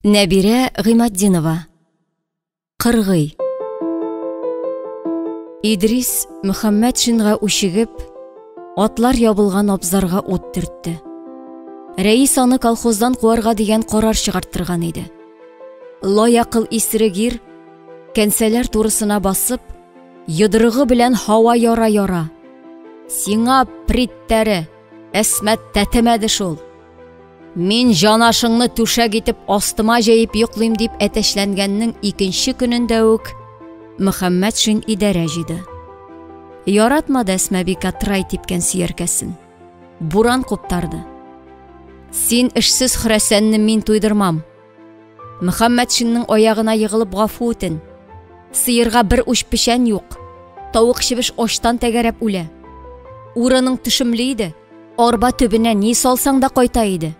Нәбирә Гыйматдинова. Кыргый. Идрис Мөхәммәтшинга үчегеп, атлар ябылган абзарга ут төртте. Рәис аны колхоздан куарга дигән карар чыгарттырган иде. Лаякыл исерек ир, кәнсәләр турысына басып, йодрыгы белән һава яра-яра. Сиңа приттәре, Әсмәт тәтемәде шул. Мин җанашыңны түшәк итеп астыма җәеп йоклыйм дип әтәчләнгәннең икенче көнендә үк Мөхәммәтшин идарә җыйды. Яратмады Әсмәбикә трай типкән сөяркәсен. Буран куптарды. Син эшсез хөрәсәнне мин туйдырмам. Мөхәммәтшинның аягына егылып гафу үтен. Сыерга бер уч печән юк. Тавык чебеш ачтан тәгәрәп үлә. Урының төшемле иде. Арба төбенә ни салсаң да кайта иде.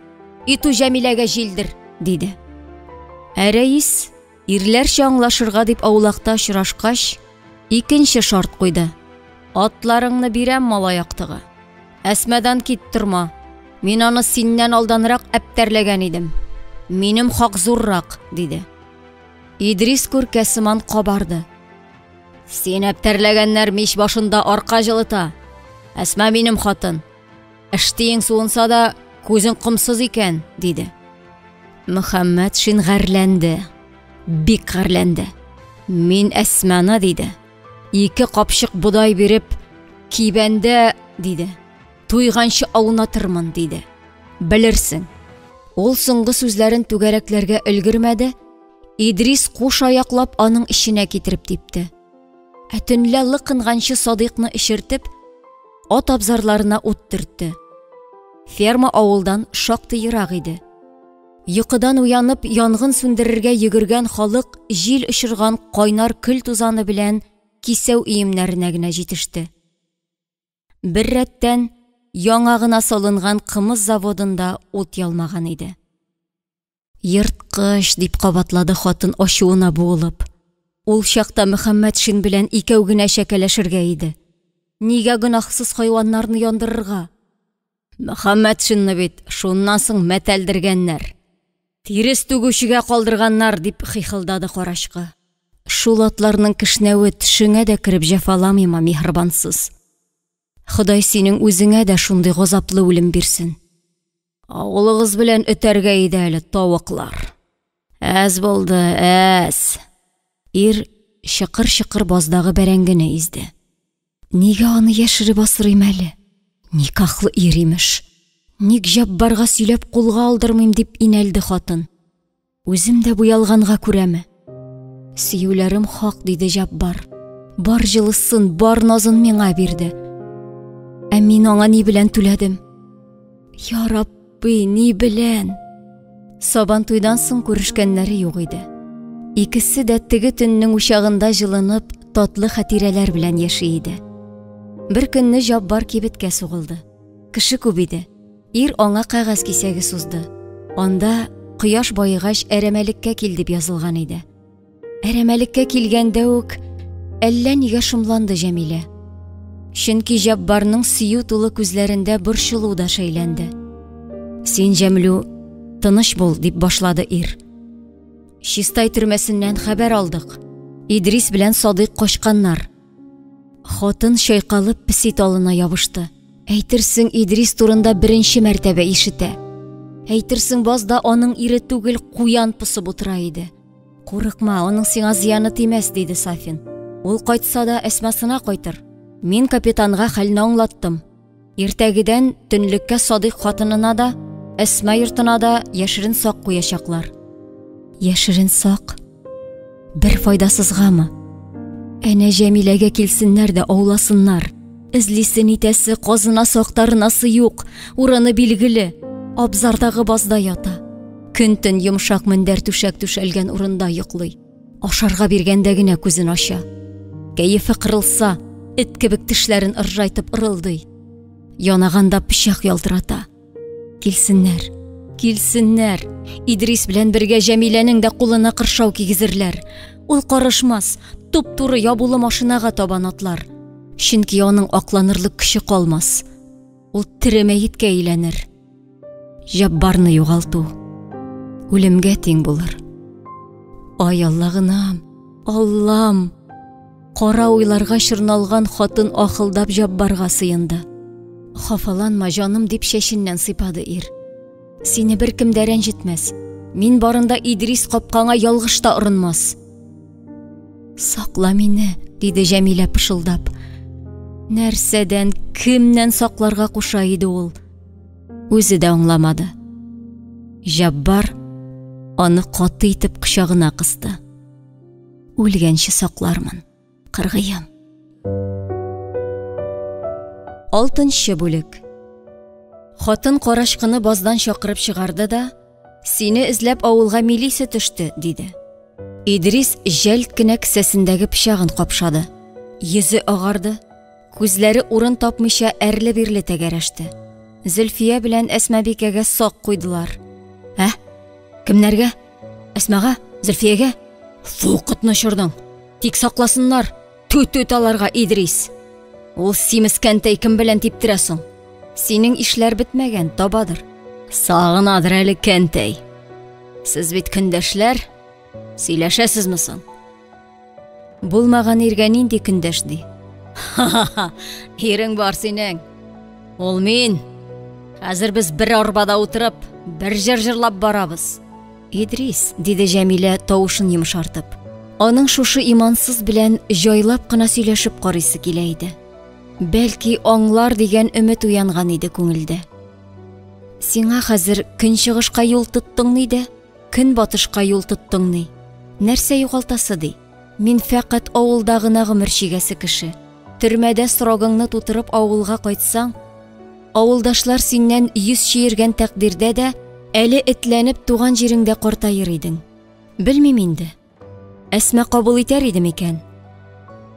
Иту Җәмиләгә җилдер, диде. Ә рәис, ирләрчә аңлашырга дип аулакта очрашкач, икенче шарт куйды. Атларыңны бирәм, малай актыгы. Әсмәдән кит торма. Мин аны синнән алданрак әптәрләгән идем. Минем хак зуррак, диде. Идрис күркә сыман кабарды. Син әптәрләгәннәр мич башында арка җылыта. Әсма минем хатын. Эштиең суынса да, күзең комсыз икән, диде. Мөхәммәтшин гарьләнде. Бик гарьләнде. Мин Әсманы, диде. Ике капчык бодай биреп, кибәндә, диде. Туйганчы аунатырмын, диде. Белерсең. Ул соңгы сүзләрен түгәрәкләргә өлгермәде, Идрис куш аяклап аның эченә китереп типте. Ә төнлә лыкынганчы Садыйкны эчертеп, ат абзарларына ут төртте. Ферма авылдан шактый ерак иде. Йокыдан уянып, янгын сүндерергә йөгергән халык җил очырган кайнар көл тузаны белән кисәү өемнәренә генә җитеште. Бер рәттән яңа гына салынган кымыз заводында ут ялмаган иде. Ерткыч, дип кабатлады хатын ачуына буылып. Ул чакта Мөхәммәтшин белән икәү генә чәкәләшергә иде. Нигә гөнаһсыз хайваннарны яндырырга? Мөхәммәтшинны бит шуннан соң мәтәлдергәннәр. Тирес түгүчегә калдырганнар, дип хихылдады карачкы. Шул атларның кешнәве төшеңә дә кереп җәфаламыймы, миһербансыз? Ходай синең үзеңә дә шундый газаплы үлем бирсен. Авылыгыз белән өтәргә иде әле тавыклар. Әз булды, әз. Ир чыкыр-чыкыр баздагы бәрәңгене изде. Нигә аны яшереп асрыйм әле? Никахлы ир имеш. Ник Җаббарга сөйләп кулга алдырмыйм дип инәлде хатын. Үзем дә бу ялганга күрәме? Сөюләрем хак, диде Җаббар. Бар җылысын, бар назын миңа бирде. Ә мин аңа ни белән түләдем? Я Рабби, ни белән? Сабан туйдан соң күрешкәннәре юк иде. Икесе дә теге төннең учагында җылынып, татлы хатирәләр белән яши иде. Бер көнне Җаббар кибеткә сугылды. Кеше күп иде. Ир аңа кәгазь кисәге сузды. Анда кояш баегач әрәмәлеккә кил дип язылган иде. Әрәмәлеккә килгәндә үк әллә нигә шомланды Җәмилә. Чөнки Җаббарның сөю тулы күзләрендә борчылу да шәйләнде. Син, Җәмлү, тыныч бул, дип башлады ир. Чистай төрмәсеннән хәбәр алдык. Идрис белән Садыйк качканнар. Хатын чайкалып песи талына ябышты. Әйтерсең, Идрис турында беренче мәртәбә ишетә. Әйтерсең, базда аның ире түгел, куян посып утыра иде. Курыкма, аның сиңа зыяны тимәс, диде Сафин. Ул кайтса да, Әсмасына кайтыр. Мин капитанга хәлне аңлаттым. Иртәгедән төнлеккә Садыйк хатынына да, Әсма йортына да яшерен сак куячаклар. Яшерен сак? Бер файдасызгамы? Әнә Җәмиләгә килсеннәр дә ауласыннар. Эзлисе нитәсе, казынасы актарынасы юк, урыны билгеле. Абзардагы базда ята. Көн-төн йомшак мендәр түшәк түшәлгән урында йоклый. Ашарга биргәндә генә күзен ача. Кәефе кырылса, эт кебек тешләрен ыржайтып ырылдый. Янаганда пычак ялтырата. Килсеннәр, килсеннәр. Идрис белән бергә Җәмиләнең дә кулына кыршау кигезерләр. Ул карышмас, туп-туры ябулы машинага табан атлар. Чөнки аның акланырлык көче калмас. Ул тере мәеткә әйләнер. Җаббарны югалту. Үлемгә тиң булыр. Ай Аллагынам, Аллам! Кара уйларга чорналган хатын ахылдап Җаббарга сыенды. Хафаланма, җаным, дип чәченнән сыйпады ир. Сине беркем дә рәнҗетмәс. Мин барында Идрис капкаңа ялгыш та орынмас. Сакла мине, диде Җәмилә пышылдап. Нәрсәдән, кемнән сакларга куша иде ул? Үзе дә аңламады. Җаббар аны каты итеп кочагына кысты. Үлгәнче саклармын, кыргыем. Алтынчы бүлек. Хатын карачкыны баздан чакырып чыгарды да, "Сине эзләп авылга милиция төште", диде. Идрис җәлт кенә кесәсендәге пычагын капшады. Йөзе агарды, күзләре урын тапмыйча әрле-бирле тәгәрәште. Зөлфия белән Әсмабикәгә сак куйдылар. Ә? Кемнәргә? Әсмага? Зөлфиягә? Фу, котны очырдың. Тик сакласыннар. Тү-түт аларга, Идрис. Ул симез кәнтәй кем белән типтерә соң? Синең ишләр бетмәгән, табадыр. Сагынадыр әле кәнтәй. Сез бит көндәшләр. Сөйләшәсезме соң? Булмаган иргә нинди көндәш ди? Ха-ха-ха, ирең бар синең. Ул мин. Хәзер без бер арбада утырып, бер җыр җырлап барабыз. Идрис, диде Җәмилә тавышын йомшартып. Аның шушы имансыз белән җайлап кына сөйләшеп карыйсы килә иде. Бәлки аңлар дигән өмет уянган иде күңелдә. Сиңа хәзер көнчыгышка юл тоттың ни дә, көнбатышка юл тоттың ни? Нәрсә югалтасы ди? Мин фәкать авылда гына гомер чигәсе кеше. Төрмәдә срогыңны тутырып авылга кайтсаң, авылдашлар синнән йөз чиергән тәкъдирдә дә әле этләнеп туган җиреңдә картаер идең. Белмим инде. Әсмә кабул итәр иде микән?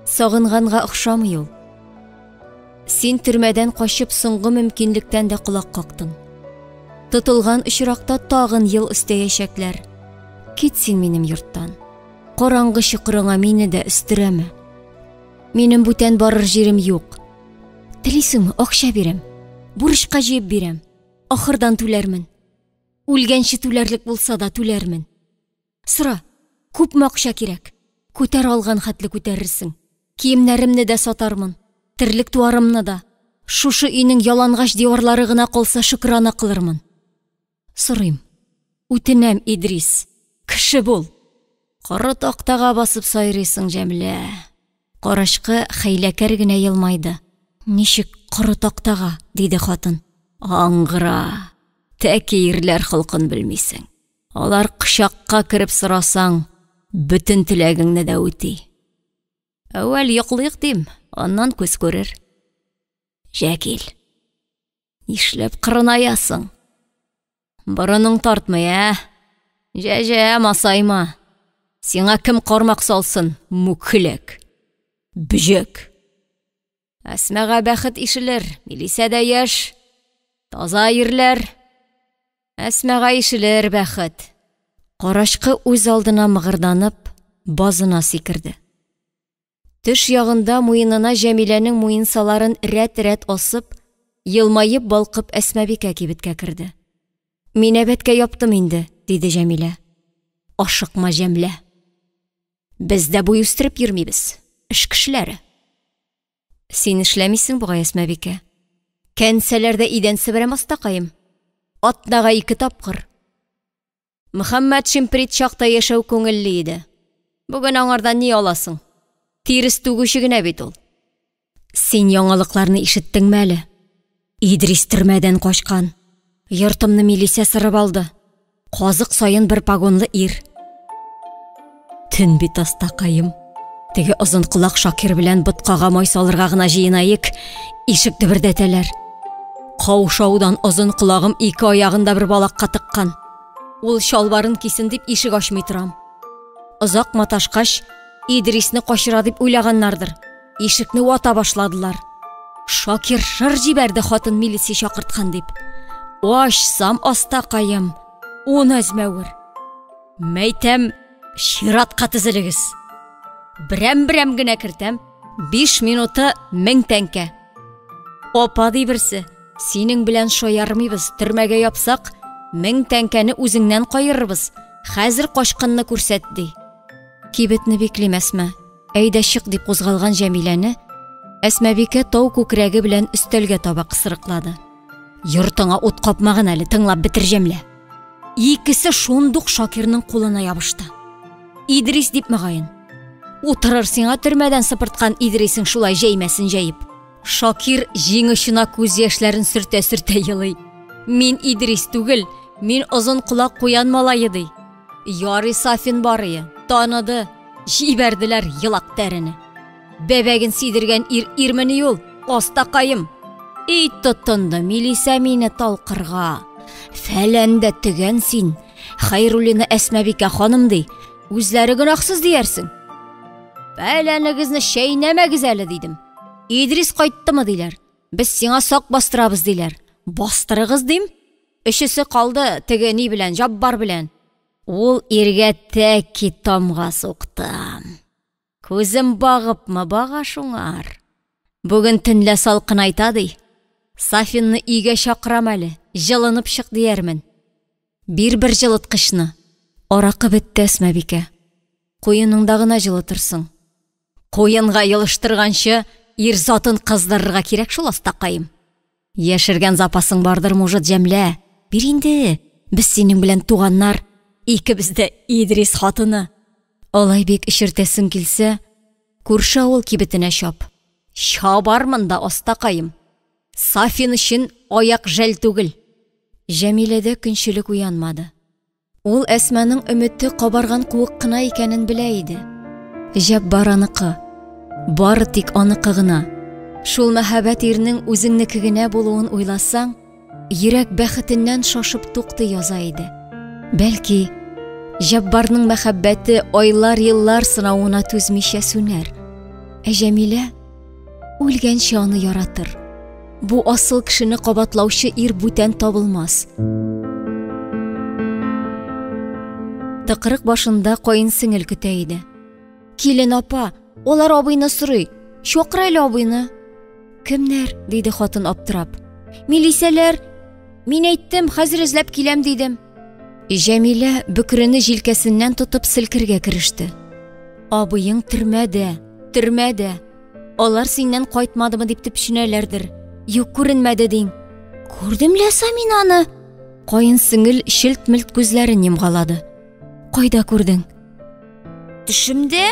Сагынганга охшамый ул. Син төрмәдән качып соңгы мөмкинлектән дә колак кактың. Тотылган очракта тагын ел өстәячәкләр. Кит син минем йорттан. Караңгы чокырыңа мине дә өстерәме? Минем бүтән барыр җирем юк. Телисеңме, акча бирәм. Бурычка җыеп бирәм. Ахырдан түләрмен. Үлгәнче түләрлек булса да түләрмен. Сора, күпме акча кирәк? Күтәрә алган хәтле күтәрерсең. Киемнәремне дә сатармын, терлек-туарымны да. Шушы өйнең ялангач диварлары гына калса шөкрана кылырмын. Сорыйм. Үтенәм, Идрис, кеше бул. Коры тактага басып сайрыйсың, Җәмлә. Карачкы хәйләкәр генә елмайды. Ничек коры тактага? диде хатын. Аңгыра. Тәки ирләр холкын белмисең. Алар кочакка кереп сорасаң, бөтен теләгеңне дә үти. Әүвәл йоклыйк дим, аннан күз күрер. Җәкил. Нишләп кырынаясың? Борының тартмый, ә? Җә-җә, масайма. Сиңа кем кармак салсын, мүкеләк? Бөҗәк. Әсмәгә бәхет ишелер, Милисә дә яшь, таза ирләр. Әсмәгә ишелер бәхет. Карачкы үз алдына мыгырданып, базына сикерде. Төш ягында муенына Җәмиләнең муенсаларын рәт-рәт асып, елмаеп балкып Әсмәбикә кибеткә керде. Мин әбәткә яптым инде, диде Җәмилә. Ашыкма, Җәмлә. Без дә буй үстереп йөрмибез, эш кешеләре. Син эшләмисең бугай, Әсмәбикә. Кәнсәләрдә идән себерәм, астакаем. Атнага ике тапкыр. Мөхәммәтшин прит чакта яшәү күңелле иде. Бүген аңардан ни аласың? Тирес түгүче генә бит ул. Син яңалыкларны ишеттеңме әле? Идрис төрмәдән качкан. Йортымны милисә сырып алды. Казык саен бер погонлы ир. Төн бит астакаем. Теге озын колак Шакир белән боткага май салырга гына җыенаек, ишек дөбердәтәләр. Каушаудан озын колагым ике аягын да бер балакка тыккан. Ул чалбарын кисен дип ишек ачмый торам. Озак маташкач, Идрисне качыра дип уйлаганнардыр. Ишекне вата башладылар. Шакир шыр җибәрде хатын милиция чакырткан дип. Ачсам астакаем, ун әзмәвер. Мәйтәм, чиратка тезелегез. Берәм-берәм генә кертәм, 5 минуты 1000 тәңкә. Апа ди берсе, синең белән шаярмыйбыз, төрмәгә япсак, 1000 тәңкәне үзеңнән каерырбыз. Хәзер качкынны күрсәт, ди. Кибетне биклим, Әсма. Әйдә чык, дип кузгалган Җәмиләне Әсмабикә тау күкрәге белән өстәлгә таба кысрыклады. Йортыңа ут капмаган әле, тыңлап бетер, Җәмлә. Икесе шундук Шакирның кулына ябышты. Идрис дип мөгаен. Утырыр сиңа төрмәдән сыпырткан Идрисең шулай җәймәсен җәеп. Шакир җиң очына күз яшьләрен сөртә-сөртә елый. Мин Идрис түгел, мин озын колак куян малае, ди. Ярый Сафин барые, таныды, җибәрделәр елак тәрене. Бәбәген сидергән ир ирмени ул, астакаем. И тотынды милисә мине талкырга. Фәлән дә төгән син, Хәйруллина Әсмәбикә ханым ди, үзләре гөнаһсыз диярсең. Фәләнегезне чәйнәмәгез әле, дидем. Идрис кайттымы диләр. Без сиңа сак бастырабыз диләр. Бастырыгыз дим. Өчесе калды теге ни белән, Җаббар белән. Ул иргә тәки тамга суктым. Күзем багыпмы бага шуңар. Бүген төнлә салкынайта ди. Сафинны өйгә чакырам әле, җылынып чык диярмен. Бир бер җылыткычны. Аракы бетте, Әсмабикә. Куеныңда гына җылытырсың. Куенга елыштырганчы, ир затын кыздырырга кирәк шул, астакаем. Яшергән запасың бардыр, мужыт, Җәмлә. Бир инде. Без синең белән туганнар. Икебез дә Идрис хатыны. Алай бик эчертәсең килсә, күрше авыл кибетенә чап. Чабармын да, астакаем. Сафин өчен аяк жәл түгел. Җәмиләдә көнчелек уянмады. Ул Әсманың өмете кабарган куык кына икәнен белә иде. Җәббар аныкы. Бары тик аныкы гына. Шул мәһабәт ирнең үзеңнеке генә булуын уйласаң, йөрәк бәхетеннән шашып туктый яза иде. Бәлки, Җәббарның мәхәббәте айлар-еллар сынавына түзмичә сүнәр. Ә Җәмилә үлгәнче аны яратыр. Бу асыл кешене кабатлаучы ир бүтән табылмас. Тыкрык башында каен сеңел көтә иде. Килен апа, алар абыйны сорый. Чакыр әле абыйны. Кемнәр? диде хатын аптырап. Милисәләр. Мин әйттем, хәзер эзләп киләм дидем. Җәмилә бөкрене җилкәсеннән тотып селкергә кереште. Абыең төрмәдә, төрмәдә. Алар синнән кайтмадымы дип төпченәләрдер. Юк, күренмәде диң. Күрдем ләса мин аны. Каен сеңел челт-мелт күзләрен йомгалады. Кайда күрдең? Төшемдә.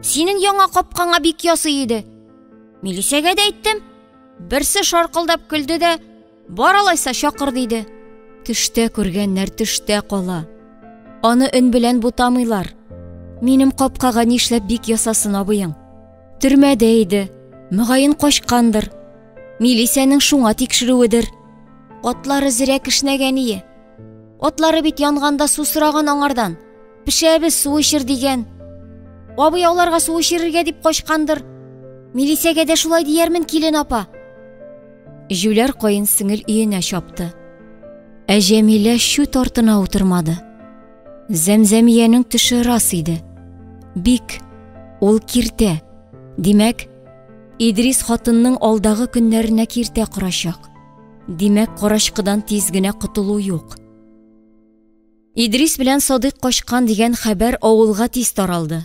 Синең яңа капкаңа бик ясый иде. Милисәгә дә әйттем. Берсе шаркылдап көлде дә, Бар алайса, чакыр, диде. Төштә күргәннәр төштә кала. Аны өн белән бутамыйлар. Минем капкага нишләп бик ясасын абыең? Төрмәдә иде. Мөгаен качкандыр. Милисәнең шуңа тикшерүедер. Атлары зерә кешнәгән ие. Атлары бит янганда су сораган аңардан. Пешәбез, су эчер дигән. Абый аларга су эчерергә дип качкандыр. Милисәгә дә шулай диярмен, килен апа. Җүләр каен сеңел өенә чапты. Ә Җәмилә чүт артына утырмады. Зәмзәмиянең төше рас иде. Бик ул киртә. Димәк, Идрис хатынның алдагы көннәренә киртә корачак. Димәк, карачкыдан тиз генә котылу юк. Идрис белән Садыйк качкан дигән хәбәр авылга тиз таралды.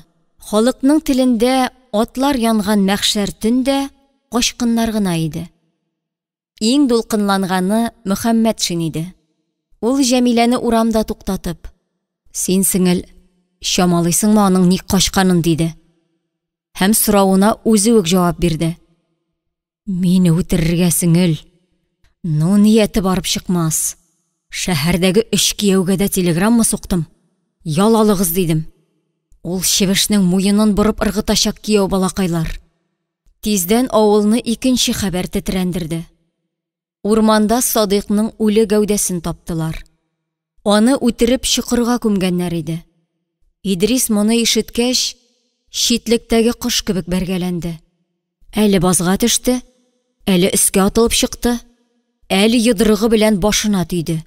Халыкның телендә атлар янган мәхшәр төн дә качкыннар гына иде. Иң дулкынланганы Мөхәммәтшин иде. Ул Җәмиләне урамда туктатып, Син, сеңел, чамалыйсыңмы аның ник качканын, диде. Һәм соравына үзе үк җавап бирде. Мине үтерергә, сеңел. Ну, нияте барып чыкмас. Шәһәрдәге өч кияүгә дә телеграмма суктым. Ял алыгыз, дидем. Ул чебешнең муенын борып ыргытачак кияү балакайлар. Тиздән авылны икенче хәбәр тетрәндерде. Урманда Садыйкның үле гәүдәсен таптылар. Аны үтереп чокырга күмгәннәр иде. Идрис моны ишеткәч, читлектәге кош кебек бәргәләнде. Әле базга төште, әле өскә атылып чыкты, әле йодрыгы белән башына төйде.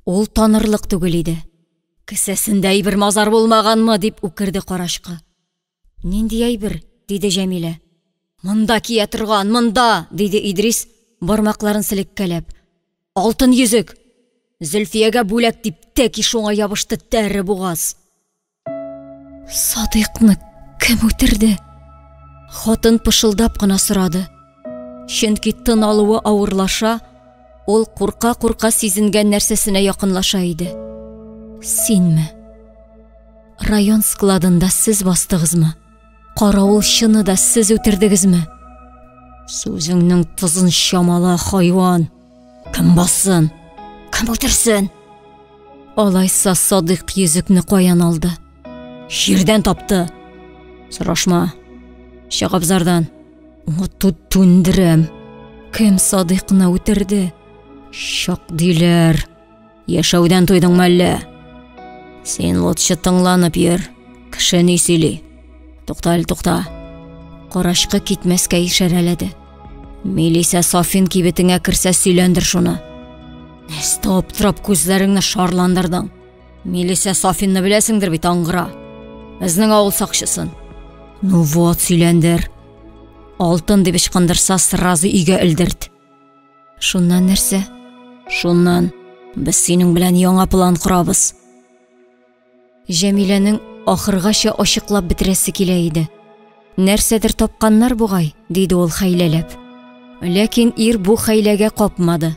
Ул танырлык түгел иде. Кесәсендә әйбер-мазар булмаганмы, дип үкерде карачкы. Нинди әйбер? диде Җәмилә. Монда кия торган, монда, диде Идрис, бармакларын селеккәләп. Алтын йөзек. Зөлфиягә бүләк дип тәки шуңа ябышты тәре бугаз. Садыйкны кем үтерде? Хатын пышылдап кына сорады. Чөнки тын алуы авырлаша, ул курка-курка сизенгән нәрсәсенә якынлаша иде. Синме? Район складында сез бастыгызмы? Каравылчыны да сез үтердегезме? Сүзеңнең тозын чамала, хайван. Кем бассын? Кем үтерсен? Алайса Садыйк йөзекне каян алды? Җирдән тапты. Сорашма. Чык абзардан. Тут түндерәм. Кем Садыйкны үтерде? Чак диләр. Яшәүдән туйдыңмы әллә? Син лутчы тыңланып йөр. Кеше ни сөйли? Тукта әле, тукта. Карачкы китмәскә ишарәләде. Милисә Сафин кибетеңә керсә сөйләндер шуны. Нәстә аптырап күзләреңне шарландырдың. Милисә Сафинны беләсеңдер бит, аңгыра. Безнең авыл сакчысын. Ну вот, сөйләндер. Алтын дип ычкындырса, сразу өйгә элдерт. Шуннан нәрсә? Шуннан без синең белән яңа план корабыз. Җәмиләнең ахыргача ачыклап бетерәсе килә иде. Нәрсәдер тапканнар бугай, диде ул хәйләләп. Ләкин ир бу хәйләгә капмады.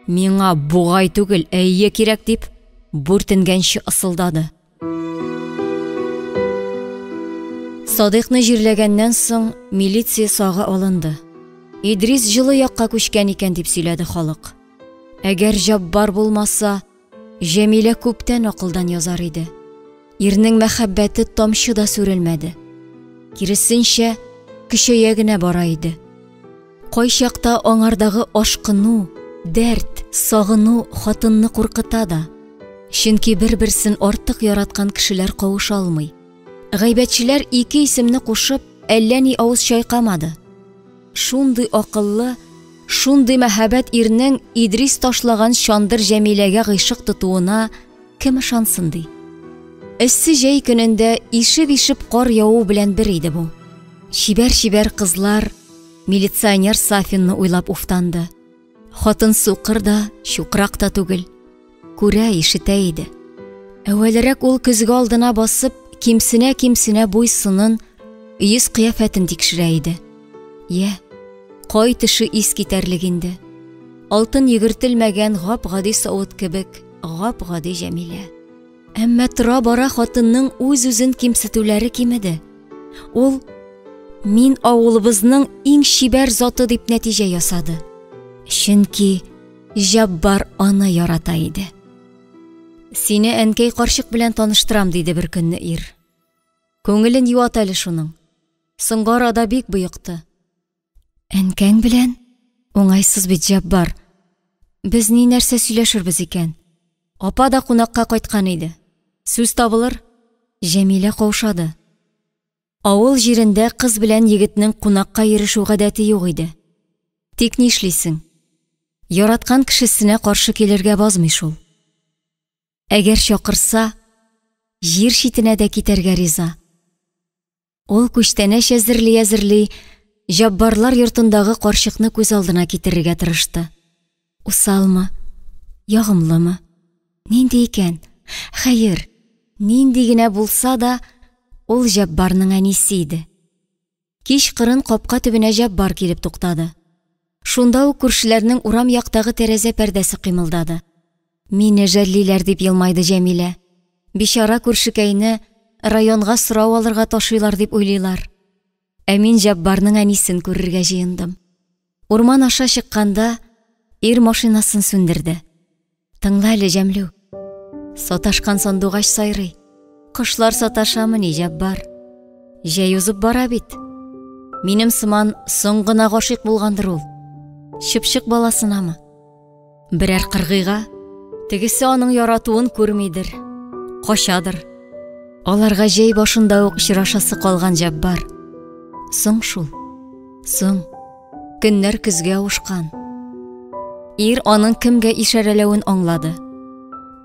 Миңа бугай түгел, әйе кирәк дип, бүртенгәнче ысылдады. Садыйкны җирләгәннән соң милиция сагы алынды. Идрис җылы якка күчкән икән дип сөйләде халык. Әгәр Җаббар булмаса, Җәмилә күптән акылдан язар иде. Ирнең мәхәббәте тамчы да сүрелмәде. Киресенчә, көчәя генә бара иде. Кайчакта аңардагы ашкыну, дәрт, сагыну хатынны куркыта да. Чөнки бер-берсен артык яраткан кешеләр кавыша алмый. Гайбәтчеләр ике исемне кушып, әллә ни авыз чайкамады. Шундый акыллы, шундый мәһабәт ирнең Идрис ташлаган чандыр Җәмиләгә гыйшык тотуына кем ышансын ди. Эссе җәй көнендә ишеп-ишеп кар яву белән бер иде бу. Чибәр-чибәр кызлар милиционер Сафинны уйлап уфтанды. Хатын сукыр да, чукрак та түгел. Күрә, ишетә иде. Әүвәлерәк ул көзге алдына басып, кимсенә-кимсенә буй-сынын, йөз кыяфәтен тикшерә иде. Йә, кай төше ис китәрлек инде. Алтын йөгертелмәгән гап-гади савыт кебек, гап-гади Җәмилә. Әмма тора-бара хатынның үз-үзен кимсетүләре кимеде. Ул мин авылыбызның иң чибәр заты дип нәтиҗә ясады. Чөнки Җаббар аны ярата иде. Сине әнкәй карчык белән таныштырам, диде бер көнне ир. Күңелен юат әле шуның. Соңгы арада бик боекты. Әнкәң белән? Уңайсыз бит, Җаббар. Без ни нәрсә сөйләшербез икән? Апа да кунакка кайткан иде. Сүз табылыр. Җәмилә каушады. Авыл җирендә кыз белән егетнең кунакка йөрешү гадәте юк иде. Тик нишлисең? Яраткан кешесенә каршы килергә базмый шул. Әгәр чакырса, җир читенә дә китәргә риза. Ул күчтәнәч әзерли-әзерли Җаббарлар йортындагы карчыкны күз алдына китерергә тырышты. Усалмы, ягымлымы? Нинди икән? Хәер, нинди генә булса да, ул Җаббарның әнисе иде. Кич кырын капка төбенә Җаббар килеп туктады. Шунда ук күршеләрнең урам яктагы тәрәзә пәрдәсе кыймылдады. Мине жәллиләр, дип елмайды Җәмилә. Бичара күршекәйне районга сорау алырга ташыйлар дип уйлыйлар. Ә мин Җаббарның әнисен күрергә җыендым. Урман аша чыкканда ир машинасын сүндерде. Тыңла әле, Җәмлү. Саташкан сандугач сайрый. Кошлар саташамыни, Җаббар? Җәй узып бара бит. Минем сыман соң гына гашыйк булгандыр ул. Чыпчык баласынамы? Берәр кыргыйга, тегесе аның яратуын күрмидер, качадыр. Аларга җәй башында ук очрашасы калган Җаббар. Соң шул. Соң. Көннәр көзгә авышкан. Ир аның кемгә ишарәләвен аңлады.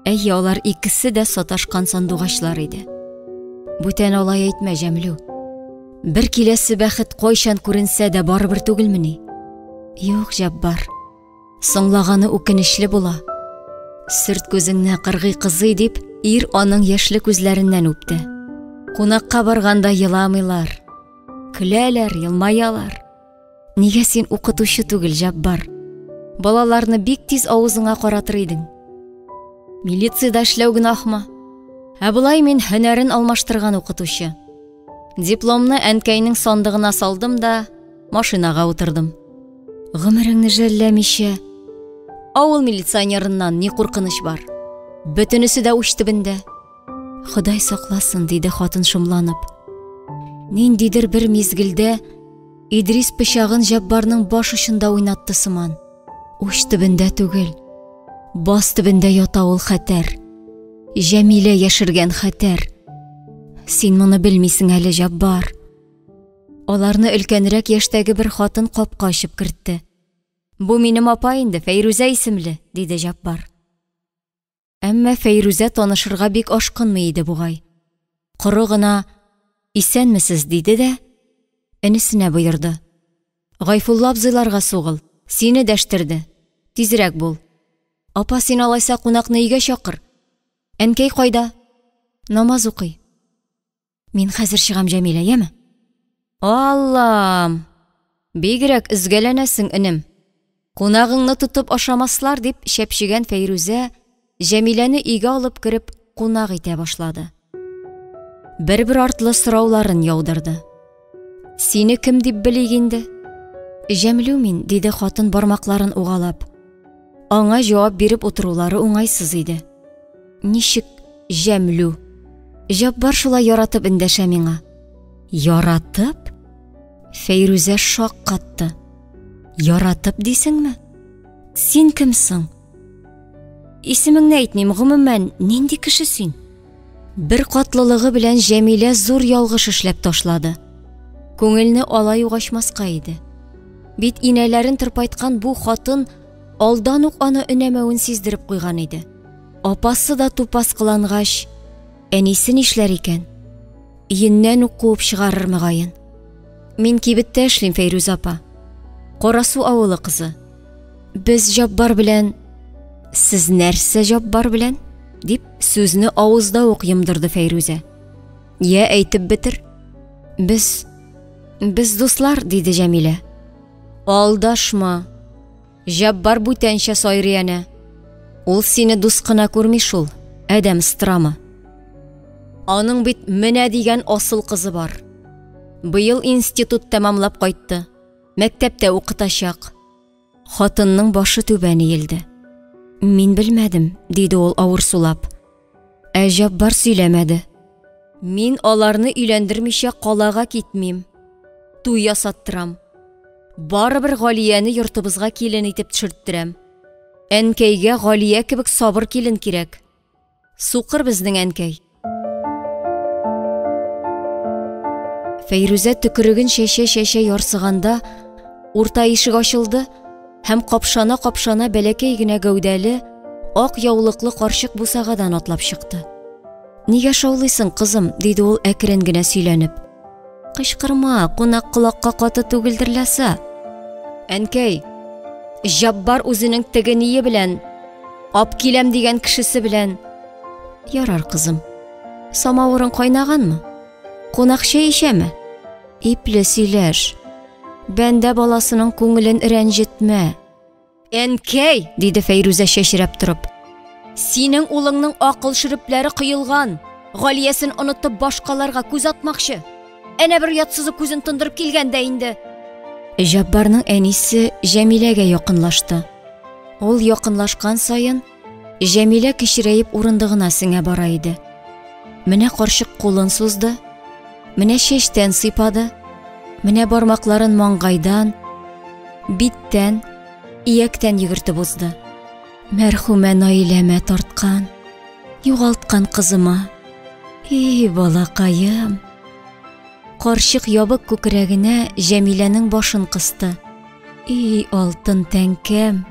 Әйе, алар икесе дә саташкан сандугачлар иде. Бүтән алай әйтмә, Җәмлү. Бер киләсе бәхет кайчан күренсә дә барыбер түгелмени? Юк, Җаббар. Соңлаганы үкенечле була. Сөрт күзеңне, кыргый кызый, дип, ир аның яшьле күзләреннән үпте. Кунакка барганда еламыйлар. Көләләр, елмаялар. Нигә син укытучы түгел, Җаббар? Балаларны бик тиз авызыңа каратыр идең. Милициядә эшләү гөнаһмы? Ә болай мин һөнәрен алмаштырган укытучы. Дипломны әнкәйнең сандыгына салдым да машинага утырдым. Гомереңне жәлләмичә, авыл милиционерыннан ни куркыныч бар? Бөтенесе дә уч төбендә. Ходай сакласын, диде хатын шомланып. Ниндидер бер мизгелдә Идрис пычагын Җаббарның баш очында уйнатты сыман. Уч төбендә түгел, бас төбендә ята ул хәтәр. Җәмилә яшергән хәтәр. Син моны белмисең әле, Җаббар. Аларны өлкәнрәк яшьтәге бер хатын капка ачып кертте. Бу минем апа инде, Фәйрүзә исемле, диде Җаббар. Әмма Фәйрүзә танышырга бик ашкынмый иде бугай. Коры гына «Исәнмесез» диде дә, энесенә боерды. Гайфулла абзыйларга сугыл, сине дәштерде. Тизрәк бул. Апа, син алайса кунакны өйгә чакыр. Әнкәй кайда? Намаз укый. Мин хәзер чыгам, Җәмилә, яме? Аллам! Бигрәк өзгәләнәсең, энем. Кунагыңны тотып ашамаслар, дип чәпчегән Фәйрүзә Җәмиләне өйгә алып кереп кунак итә башлады. Бер-бер артлы сорауларын яудырды. Сине кем дип белик инде? Җәмлү мин, диде хатын бармакларын угалап. Аңа җавап биреп утырулары уңайсыз иде. Ничек Җәмлү? Җаббар шулай яратып эндәшә миңа. Яратып? Фәйрүзә шаккатты. Яратып дисеңме? Син кем соң? Исемеңне әйтмим, гомумән, нинди кеше син? Бер катлылыгы белән Җәмилә зур ялгыш эшләп ташлады. Күңелне алай ук ачмаска иде. Бит инәләрен тырпайткан бу хатын алдан ук аны өнәмәвен сиздереп куйган иде. Апасы да тупас кылангач, әнисе нишләр икән? Өеннән үк куып чыгарыр мөгаен. Мин кибеттә эшлим, Фәйрүзә апа. Карасу авылы кызы. Без Җаббар белән Сез нәрсә Җаббар белән? дип сүзне авызда ук йомдырды Фәйрүзә. Я әйтеп бетер. Без без дуслар, диде Җәмилә. Алдашма. Җаббар бүтәнчә сайрый әнә. Ул сине дус кына күрми шул, адәм страмы. Аның бит менә дигән асыл кызы бар. Быел институт тәмамлап кайтты. Мәктәптә укытачак. Хатынның башы түбән иелде. Мин белмәдем, диде ул авыр сулап. Ә Җаббар сөйләмәде. Мин аларны өйләндермичә калага китмим. Туй ясаттырам. Барыбер Галияне йортыбызга килен итеп төшерттерәм. Әнкәйгә Галия кебек сабыр килен кирәк. Сукыр безнең әнкәй. Фәйрүзә төкереген чәчә-чәчә ярсыганда, урта ишек ачылды һәм капшана-капшана бәләкәй генә гәүдәле, ак яулыклы карчык бусагадан атлап чыкты. Нигә шаулыйсың, кызым? диде ул әкрен генә сөйләнеп. Кычкырма, кунак колакка каты түгелдер ләса. Әнкәй, Җаббар үзенең теге ние белән, ап киләм дигән кешесе белән. Ярар, кызым. Самавырың кайнаганмы? Кунак чәй эчәме? Ипле сөйләш. Бәндә баласының күңелен рәнҗетмә. Әнкәй, диде Фәйрүзә чәчрәп торып. Синең улыңның акыл шөрепләре коелган. Галиясен онытып башкаларга күз атмакчы. Әнә бер ятсызы күзен тондырып килгән дә инде. Җаббарның әнисе Җәмиләгә якынлашты. Ул якынлашкан саен Җәмилә кечерәеп урындыгына сеңә бара иде. Менә карчык кулын сузды, менә чәчтән сыйпады, менә бармакларын маңгайдан, биттән, ияктән йөгертеп узды. Мәрхүмә Наиләмә тарткан, югалткан кызыма. И, балакаем. Карчык ябык күкрәгенә Җәмиләнең башын кысты. И, алтын тәңкәм,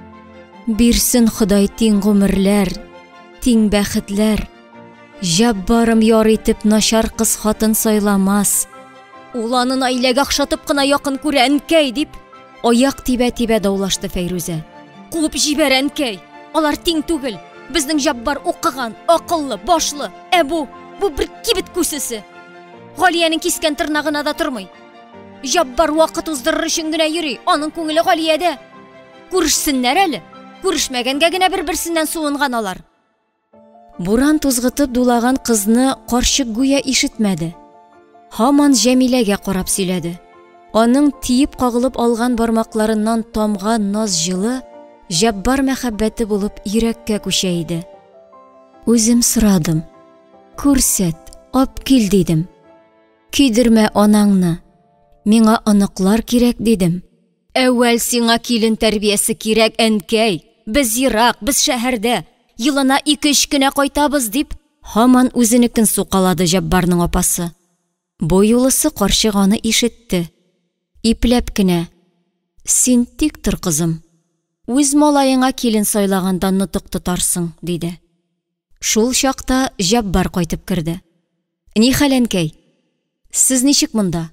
бирсен Ходай тиң гомерләр, тиң бәхетләр. Җаббарым яр итеп начар кыз хатын сайламас. Ул аны Наиләгә охшатып кына якын күрә, әнкәй, дип, аяк тибә-тибә даулашты Фәйрүзә. Куып җибәр, әнкәй! Алар тиң түгел. Безнең Җаббар укыган, акыллы, башлы. Ә бу, бу бер кибет күсесе. Галиянең кискән тырнагына да тормый. Җаббар вакыт уздырыр өчен генә йөри, аның күңеле Галиядә. Күрешсеннәр әле. Күрешмәгәнгә генә бер-берсеннән суынган алар. Буран тузгытып дулаган кызны карчык гүя ишетмәде. Һаман Җәмиләгә карап сөйләде. Аның тиеп кагылып алган бармакларыннан тамган наз җылы Җаббар мәхәббәте булып йөрәккә күчә иде. Үзем сорадым. Күрсәт, ап кил дидем. Көйдермә анаңны. Миңа оныклар кирәк дидем. Әүвәл сиңа килен тәрбиясе кирәк, әнкәй. Без ерак, без шәһәрдә. Елына ике-өч кенә кайтабыз, дип, һаман үзенекен сукалады Җаббарның апасы. Бу юлысы карчык аны ишетте. Ипләп кенә, Син тик тор, кызым. Үз малаеңа килен сайлаганда нотык тотарсың, диде. Шул чакта Җаббар кайтып керде. Нихәл, әнкәй? Сез ничек монда?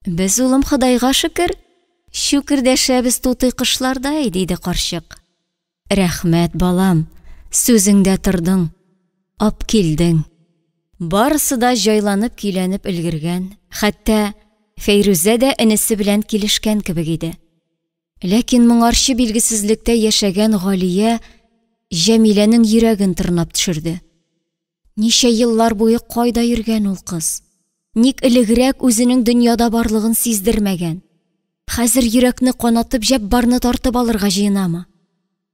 Без, улым, Ходайга шөкер, чүкердәшәбез тутый кошлардай, диде карчык. Рәхмәт, балам, сүзеңдә тордың, апкилдең. Барысы да җайланып-көйләнеп өлгергән, хәтта Фәйрүзә дә энесе белән килешкән кебек иде. Ләкин моңарчы билгесезлектә яшәгән Галия Җәмиләнең йөрәген тырнап төшерде. Ничә еллар буе кайда йөргән ул кыз? Ник элегрәк үзенең дөньяда барлыгын сиздермәгән? Хәзер йөрәкне канатып Җәббарны тартып алырга җыенамы?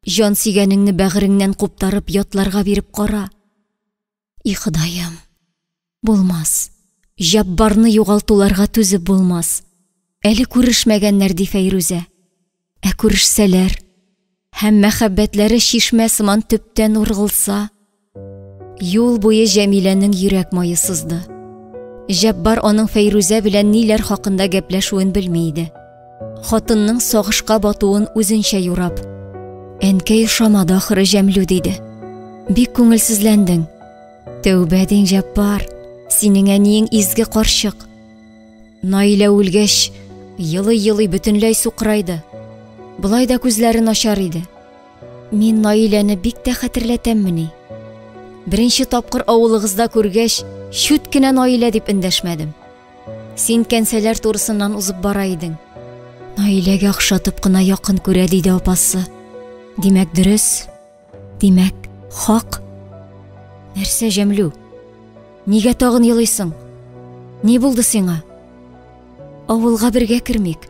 Җан сөйгәнеңне бәгыреңнән куптарып ятларга биреп кара. И Ходаем, булмас. Җәббарны югалтуларга түзеп булмас. Әле күрешмәгәннәр, ди Фәйрүзә. Ә күрешсәләр һәм мәхәббәтләре чишмә сыман төптән ургылса, юл буе Җәмиләнең йөрәк мае сызды. Җәббар аның Фәйрүзә белән ниләр хакында гәпләшүен белми иде. Хатынның сагышка батуын үзенчә юрап, Әнкәй ошамады ахыры Җәмлү диде. Бик күңелсезләндең. Тәүбә дин, Җәббар, синең әниең изге карчык. Наилә үлгәч, елый-елый бөтенләй сукырайды. Болай да күзләре начар иде. Мин Наиләне бик тә хәтерләтәммени? Беренче тапкыр авылыгызда күргәч, чүт кенә Наилә дип эндәшмәдем. Син кәнсәләр турысыннан узып бара идең. Наиләгә охшатып кына якын күрә, диде апасы. Димәк, дөрес. Димәк, хак. Нәрсә, Җәмлү? Нигә тагын елыйсың? Ни булды сиңа? Авылга бергә кермик.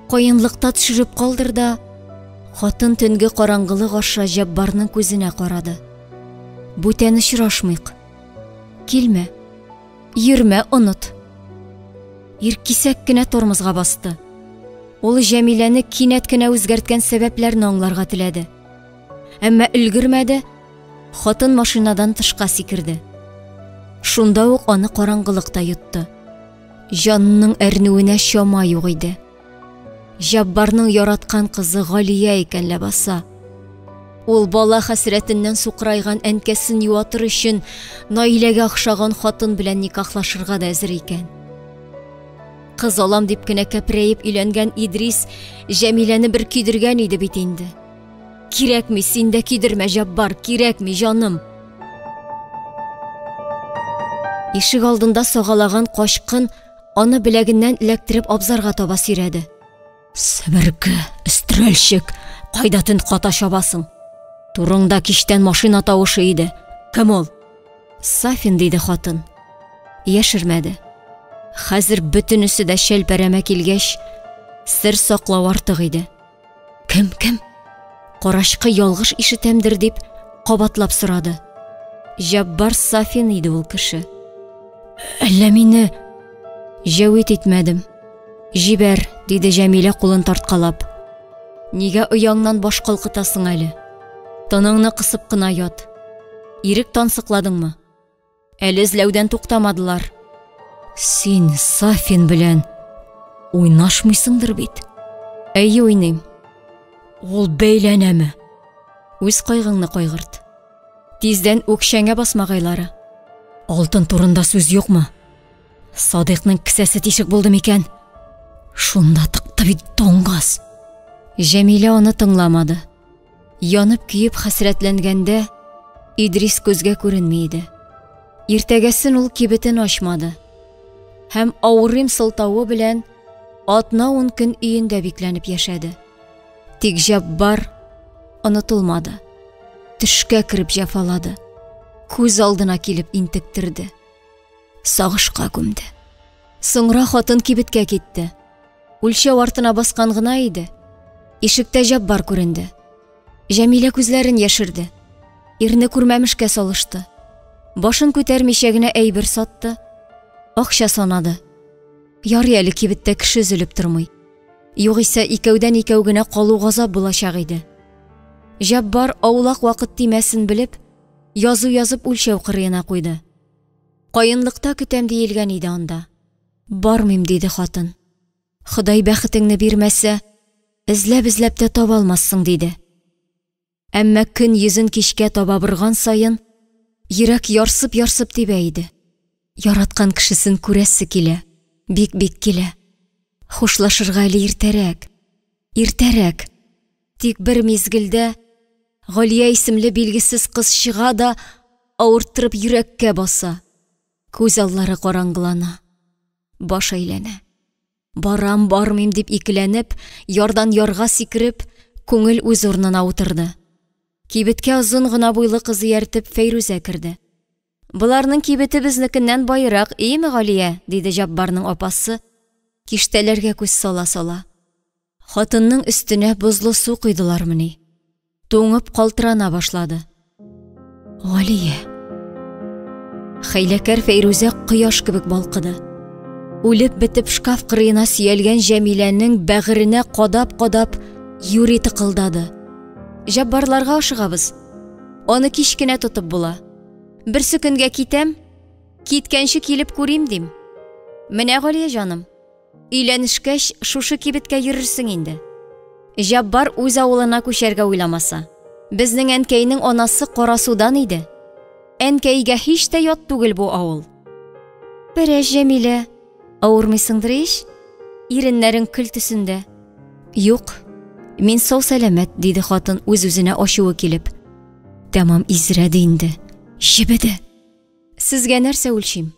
Каенлыкта төшереп калдыр да, хатын төнге караңгылык аша Җәббарның күзенә карады. Бүтән очрашмыйк. Килмә. Йөрмә, оныт. Ир кисәк кенә тормозга басты. Ул Җәмиләне кинәт кенә үзгәрткән сәбәпләрне аңларга теләде. Әмма өлгермәде, хатын машинадан тышка сикерде. Шунда ук аны караңгылык та йотты. Җанының әрнүенә чама юк иде. Җаббарның яраткан кызы Галия икән ләбаса. Ул бала хәсрәтеннән сукырайган әнкәсен юатыр өчен Наиләгә охшаган хатын белән никахлашырга да әзер икән. Кыз алам дип кенә кәпрәеп өйләнгән Идрис Җәмиләне бер көйдергән иде бит инде. Кирәкми, син дә көйдермә, Җаббар, кирәкми, җаным. Ишек алдында сагалаган качкын аны беләгеннән эләктереп абзарга таба сөйрәде. Себерке, өстерәлчек, кайда төн ката чабасың? Турыңда кичтән машина тавышы иде. Кем ул? Сафин, диде хатын. Яшермәде. Хәзер бөтенесе дә шәлпәрәмә килгәч, сер саклау артык иде. Кем, кем? Карачкы ялгыш ишетәмдер дип кабатлап сорады. Җаббар Сафин иде ул кеше. Әллә мине җәвит итмәдем. Җибәр, диде Җәмилә кулын тарткалап. Нигә ояңнан баш калкытасың әле? Тыныңны кысып кына ят. Ирек тансыкладыңмы? Әле эзләүдән туктамадылар. Син Сафин белән уйнашмыйсыңдыр бит? Әйе, уйныйм. Ул бәйләнәме? Үз кайгыңны кайгырт. Тиздән үкчәңә басмагайлары. Алтын турында сүз юкмы? Садыйкның кесәсе тишек булды микән? Шунда тыкты бит доңгаз. Җәмилә аны тыңламады. Янып-көеп хәсрәтләнгәндә, Идрис күзгә күренми иде. Иртәгәсен ул кибетен ачмады һәм авырыйм сылтавы белән атна-ун көн өендә бикләнеп яшәде. Тик Җаббар онытылмады. Төшкә кереп җәфалады. Күз алдына килеп интектерде. Сагышка күмде. Соңра хатын кибеткә китте. Үлчәү артына баскан гына иде. Ишектә Җаббар күренде. Җәмилә күзләрен яшерде. Ирне күрмәмешкә салышты. Башын күтәрмичә генә әйбер сатты. Акча санады. Ярый әле кибеттә кеше өзелеп тормый. Югыйсә икәүдән-икәү генә калу газап булачак иде. Җаббар аулак вакыт тимәсен белеп, язу язып үлчәү кырыена куйды. Каенлыкта көтәм диелгән иде анда. Бармыйм, диде хатын. Ходай бәхетеңне бирмәсә, эзләп-эзләп тә таба алмассың, диде. Әмма көн йөзен кичкә таба борган саен, йөрәк ярсып-ярсып тибә иде. Яраткан кешесен күрәсе килә, бик-бик килә. Хушлашырга әле иртәрәк, иртәрәк. Тик бер мизгелдә Галия исемле билгесез кыз чыга да авырттырып йөрәккә баса. Күз аллары караңгылана, баш әйләнә. Барам, бармыйм дип икеләнеп, ярдан ярга сикереп, күңел үз урынына утырды. Кибеткә озын гына буйлы кыз ияртеп Фәйрүзә керде. Боларның кибете безнекеннән баерак, иеме, Галия? диде Җаббарның апасы, киштәләргә күз сала-сала. Хатынның өстенә бозлы су койдылармыни? Туңып калтырана башлады. Галия. Хәйләкәр Фәйрүзә кояш кебек балкыды. Үлеп бетеп шкаф кырыена сөялгән Җәмиләнең бәгыренә кадап-кадап юри тыкылдады. Җаббарларга ашыгабыз. Аны кич кенә тотып була. Берсе көнгә китәм, киткәнче килеп күрим дим. Менә Галия җаным. Өйләнешкәч, шушы кибеткә йөрерсең инде. Җаббар үз авылына күчәргә уйламаса. Безнең әнкәйнең анасы Карасудан иде. Әнкәйгә һич тә ят түгел бу авыл. Бәрәш, Җәмилә, авырмыйсыңдыр ич? Иреннәрең көл төсендә. Юк, мин сау-сәламәт, диде хатын үз-үзенә ачуы килеп. Тәмам изрәде инде. Җебеде. Сезгә нәрсә үлчим?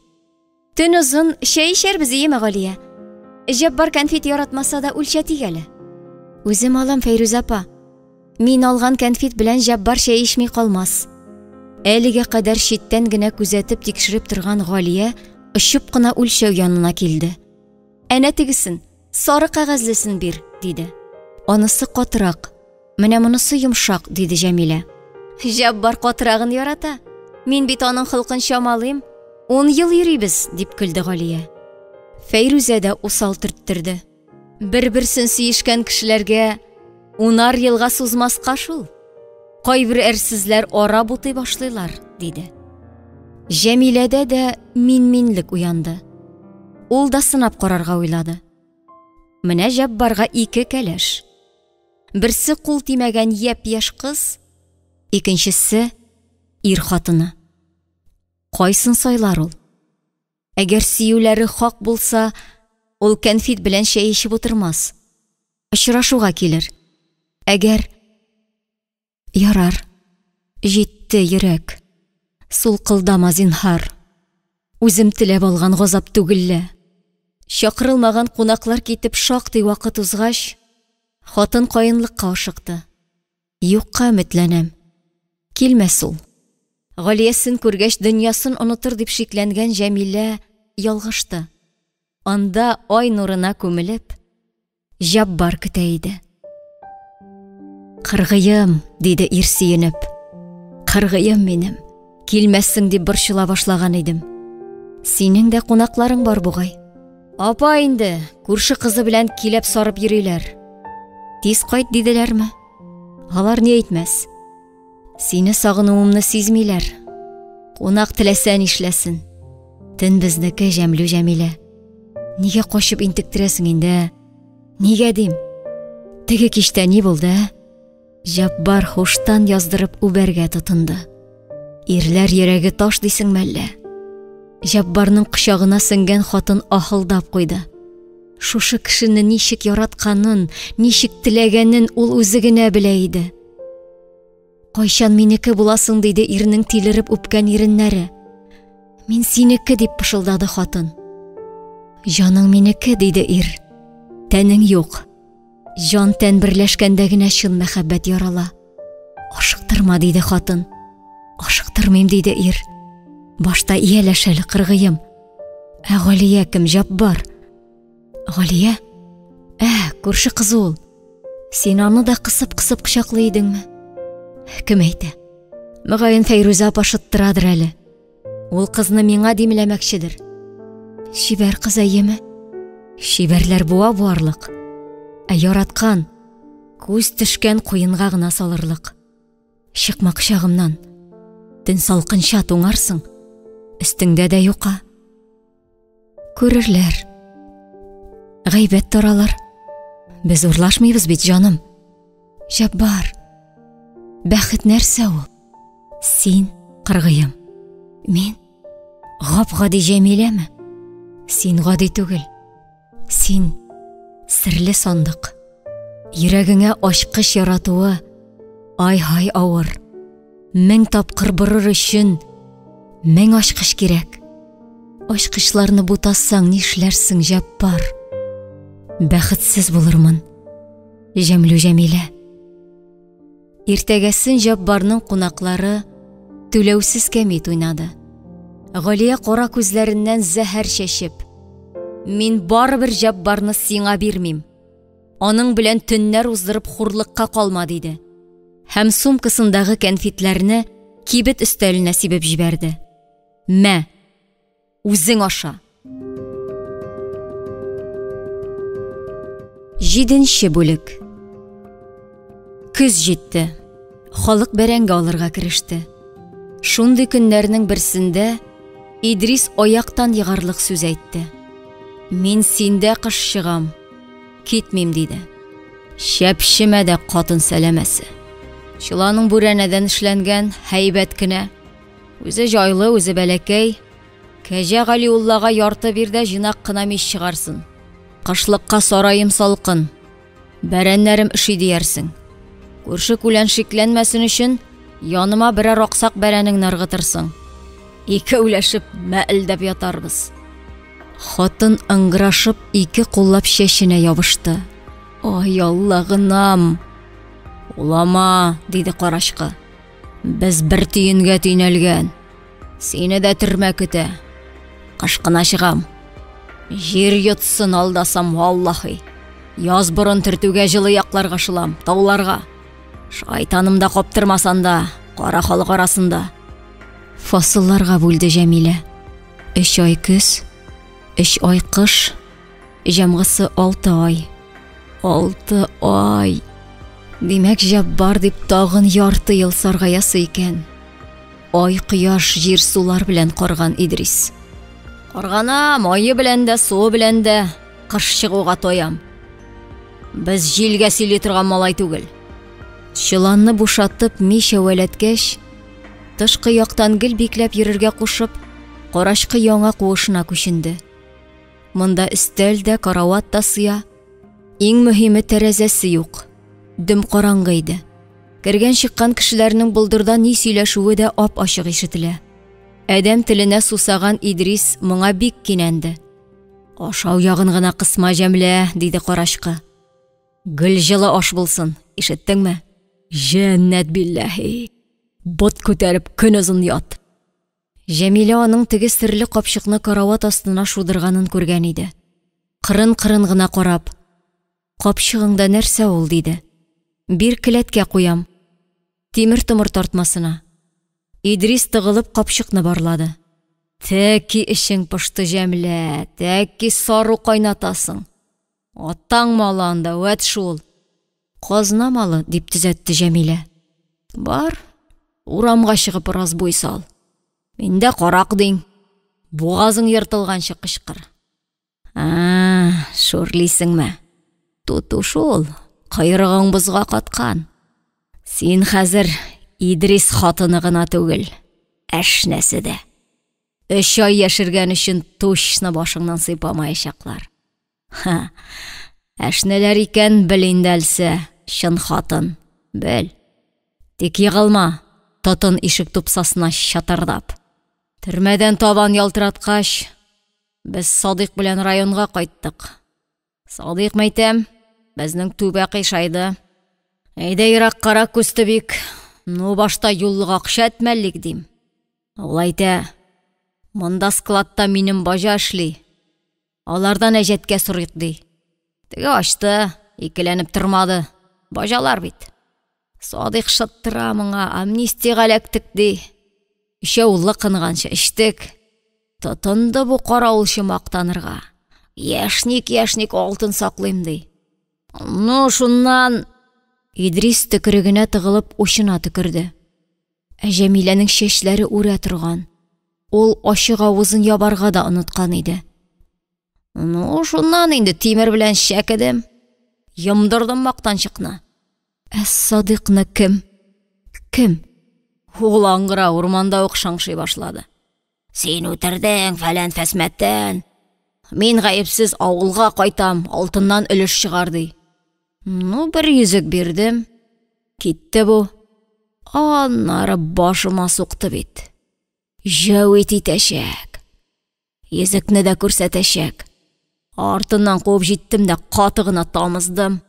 Төн озын, чәй эчәрбез, иеме, Галия? Җәббар кәнфит яратмаса да үлчәтик әле. Үзем алам, Фәйрүзә апа. Мин алган кәнфит белән Җәббар чәй эчми калмас. Әлегә кадәр читтән генә күзәтеп тикшереп торган Галия очып кына үлчәү янына килде. Әнә тегесен, Сары кәгазьлесен бир, диде. Анысы катырак. Менә монысы йомшак, диде Җәмилә. Җаббар катырагын ярата. Мин бит аның холкын чамалыйм. Ун ел йөрибез, дип көлде Галия. Фәйрүзә дә усал төрттерде. Бер-берсен сөешкән кешеләргә унар елга сузмаска шул. Кайбер әрсезләр ара бутый башлыйлар, диде. Җәмиләдә дә мин-минлек уянды. Ул да сынап карарга уйлады. Менә Җаббарга ике кәләш. Берсе кул тимәгән япь-яшь кыз, икенчесе ир хатыны. Кайсын сайлар ул? Әгәр сөюләре хак булса, ул кәнфит белән чәй эчеп утырмас. Очрашуга килер. Әгәр Ярар. Җитте, йөрәк. Сулкылдама, зинһар. Үзем теләп алган газап түгел лә. Чакырылмаган кунаклар китеп шактый вакыт узгач, хатын каенлыкка ашыкты. Юкка өметләнәм. Килмәс ул. Галиясен күргәч, дөньясын онытыр дип шикләнгән Җәмилә ялгышты. Анда ай нурына күмелеп, Җаббар көтә иде. Кыргыем, диде ир сөенеп. Кыргыем минем. Килмәссең дип борчыла башлаган идем. Синең дә кунакларың бар бугай. Апа инде, күрше кызы белән киләп сарып йөриләр. Тиз кайт диделәрме? Алар ни әйтмәс. Сине сагынуымны сизмиләр. Кунак теләсә нишләсен. Төн безнеке, Җәмлү Җәмилә. Нигә качып интектерәсең инде, ә? Нигә дим? Теге кичтә ни булды, ә? Җаббар хуштан яздырып үбәргә тотынды. Ирләр йөрәге таш дисең мәллә? Җаббарның кочагына сеңгән хатын аһылдап куйды. Шушы кешене ничек яратканын, ничек теләгәнен ул үзе генә белә иде. Кайчан минеке буласың, диде ирнең тилереп үпкән иреннәре. Мин синеке, дип пышылдады хатын. Җаның минеке, диде ир. Тәнең юк. Җан тән берләшкәндә генә чын мәхәббәт ярала. Ашыктырма, диде хатын. Ашыктырмыйм, диде ир. Башта ияләш әле, кыргыем. Ә Галия кем, Җаббар? Галия? Ә, күрше кызы ул. Син аны да кысып-кысып кочаклый идеңме? Кем әйтә? Мөгаен Фәйрүзә апа шыттырадыр әле. Ул кызны миңа димләмәкчедер. Чибәр кыз әйеме? Чибәрләр буа буарлык. Ә яраткан, күз төшкән куенга гына салырлык. Чыкма кочагымнан. Төн салкынча туңарсың. Өстеңдә дә юка. Күрерләр. Гайбәт таралар. Без урлашмыйбыз бит, җаным. Җаббар. Бәхет нәрсә ул? Син, кыргыем. Мин гап-гади Җәмиләме? Син гади түгел. Син серле сандык. Йөрәгеңә ачкыч яратуы ай-һай авыр. Мең тапкыр борыр өчен мең ачкыч кирәк. Ачкычларны бутасаң нишләрсең, Җәббар? Бәхетсез булырмын. Җәмлү Җәмилә. Иртәгәсен Җаббарның кунаклары түләүсез кәмит уйнады. Галия кара күзләреннән зәһәр чәчеп, Мин барыбер Җаббарны сиңа бирмим. Аның белән төннәр уздырып хурлыкка калма, диде. Һәм сумкасындагы кәнфитләрне кибет өстәленә сибеп җибәрде. Мә, Үзең аша. Җиденче бүлек. Көз җитте. Халык бәрәңге алырга кереште. Шундый көннәрнең берсендә Идрис аяктан егарлык сүз әйтте. Мин синдә кыш чыгам, китмим, диде. Чәпчемә дә катын сәләмәсе. Чоланың бүрәнәдән эшләнгән, һәйбәт кенә. Үзе җайлы, үзе бәләкәй. Кәҗә Галиуллага ярты бир дә җыйнак кына мич чыгарсын. Кышлыкка сараем салкын. Бәрәннәрем өши диярсең. Күрше күлән шикләнмәсен өчен яныма берәр аксак бәрәнеңне ыргытырсың. Икәүләшеп мәэлдәп ятарбыз. Хатын ыңгырашып ике куллап чәченә ябышты. Ай Аллагынам! Улама, диде карачкы. Без бер тиенгә төйнәлгән. Сине дә төрмә көтә. Кыш кына чыгам. Җир йотсын алдасам, валлахи. Яз борын төртүгә җылы якларга шылам, тауларга. Шайтаным да каптырмас анда, кара халык арасында. Фасылларга бүлде Җәмилә. Өч ай көз, өч ай кыш, Җәмгысы алты ай. Алты ай. Димәк, Җаббар дип тагын ярты ел саргаясы икән. Ай, кояш, җир сулар белән карган Идрис. Карганам, айы белән дә, суы белән дә кыш чыгуга тоям. Без җилгә сөйли торган малай түгел. Чоланны бушатып, мич әвәләткәч, тышкы яктан гел бикләп йөрергә кушып, карачкы яңа куышына күченде. Монда өстәл дә, карават та сыя. Иң мөһиме тәрәзәсе юк. Дөм караңгы иде. Кергән-чыккан кешеләрнең болдырда ни сөйләшүе дә ап-ачык ишетелә. Адәм теленә сусаган Идрис моңа бик кинәнде. Ашау ягын гына кысма, Җәмлә, диде карачкы. Гел җылы аш булсын, ишеттеңме? Җәннәт билләһи. Бот күтәреп көн озын ят. Җәмилә аның теге серле капчыкны карават астына шудырганын күргән иде. Кырын-кырын гына карап, Капчыгыңда нәрсә ул? диде. Бир келәткә куям. Тимер-томыр тартмасына. Идрис тыгылып капчыкны барлады. Тәки эчең пошты, Җәмилә, тәки сару кайнатасың. Атаң малы анда, вәт шул. Казна малы, дип төзәтте Җәмилә. Бар, урамга чыгып разбой сал. Миндә карак диң. Бугазың ертылганчы кычкыр. А, шүрлисеңме? Туту шул, койрыгың бозга каткан. Син хәзер Идрис хатыны гына түгел, әшнәсе дә. Өч ай яшергән өчен точно башыңнан сыйпамаячаклар. Ха, әшнәләр икән, бел инде әлсә, чын хатын, бел. Тик егылма, тотын ишек тупсасына чатырдап. Төрмәдән табан ялтыраткач, без Садыйк белән районга кайттык. Садыйк мәйтәм, безнең түбә кыйшайды. Әйдә ераккарак күз төбик. Ну, башта юллык акча әтмәллик, дим. Ул әйтә, монда складта минем баҗа эшли. Алардан әҗәткә сорыйк, ди. Теге ачты, икеләнеп тормады. Баҗалар бит. Садыйк шыттыра моңа, амнистиягә эләктек, ди. Өчәү лыкынганчы эчтек. Тотынды бу каравылчы мактанырга. Яшник-яшник алтын саклыйм, ди. Ну, шуннан Идрис төкерегенә тыгылып учына төкерде. Ә Җәмиләнең чәчләре үрә торган. Ул ачык авызын ябарга да оныткан иде. Ну, шуннан инде тимер белән чәкедем. Йомдырдым мактанчыкны. Ә Садыйкны кем? Кем? Ул аңгыра урманда ук шыңшый башлады. Син үтердең, фәлән фәсмәттән. Мин гаепсез авылга кайтам, алтыннан өлеш чыгар, ди. Ну, бер йөзек бирдем. Китте бу. Аннары башыма сукты бит. Җәвит итәчәк. Йөзекне дә күрсәтәчәк. Артыннан куып җиттем дә каты гына тамыздым.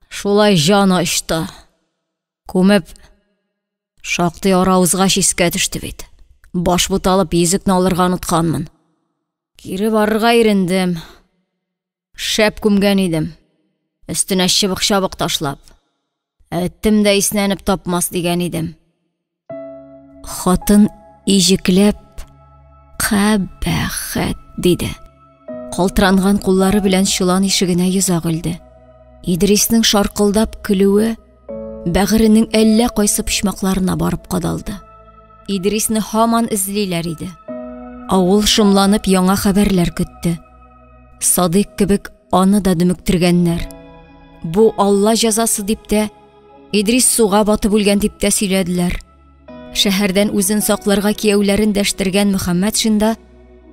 Шулай җаны очты. Күмеп, шактый ара узгач искә төште бит. Баш буталып, йөзекне алырга онытканмын. Кире барырга ирендем. Шәп күмгән идем. Өстенә чыбык-чабык ташлап. Әттем дә иснәнеп тапмас дигән идем. Хатын иҗекләп, кабахәт диде. Калтыранган куллары белән чолан ишегенә йозак элде. Идриснең шаркылдап көлүе бәгыренең әллә кайсы почмакларына барып кадалды. Идрисне һаман эзлиләр иде. Авыл шомланып яңа хәбәрләр көтте. Садыйк кебек аны да дөмектергәннәр. Бу Алла җәзасы дип тә, Идрис суга батып үлгән дип тә сөйләделәр. Шәһәрдән үзен сакларга кияүләрен дәштергән Мөхәммәтшин да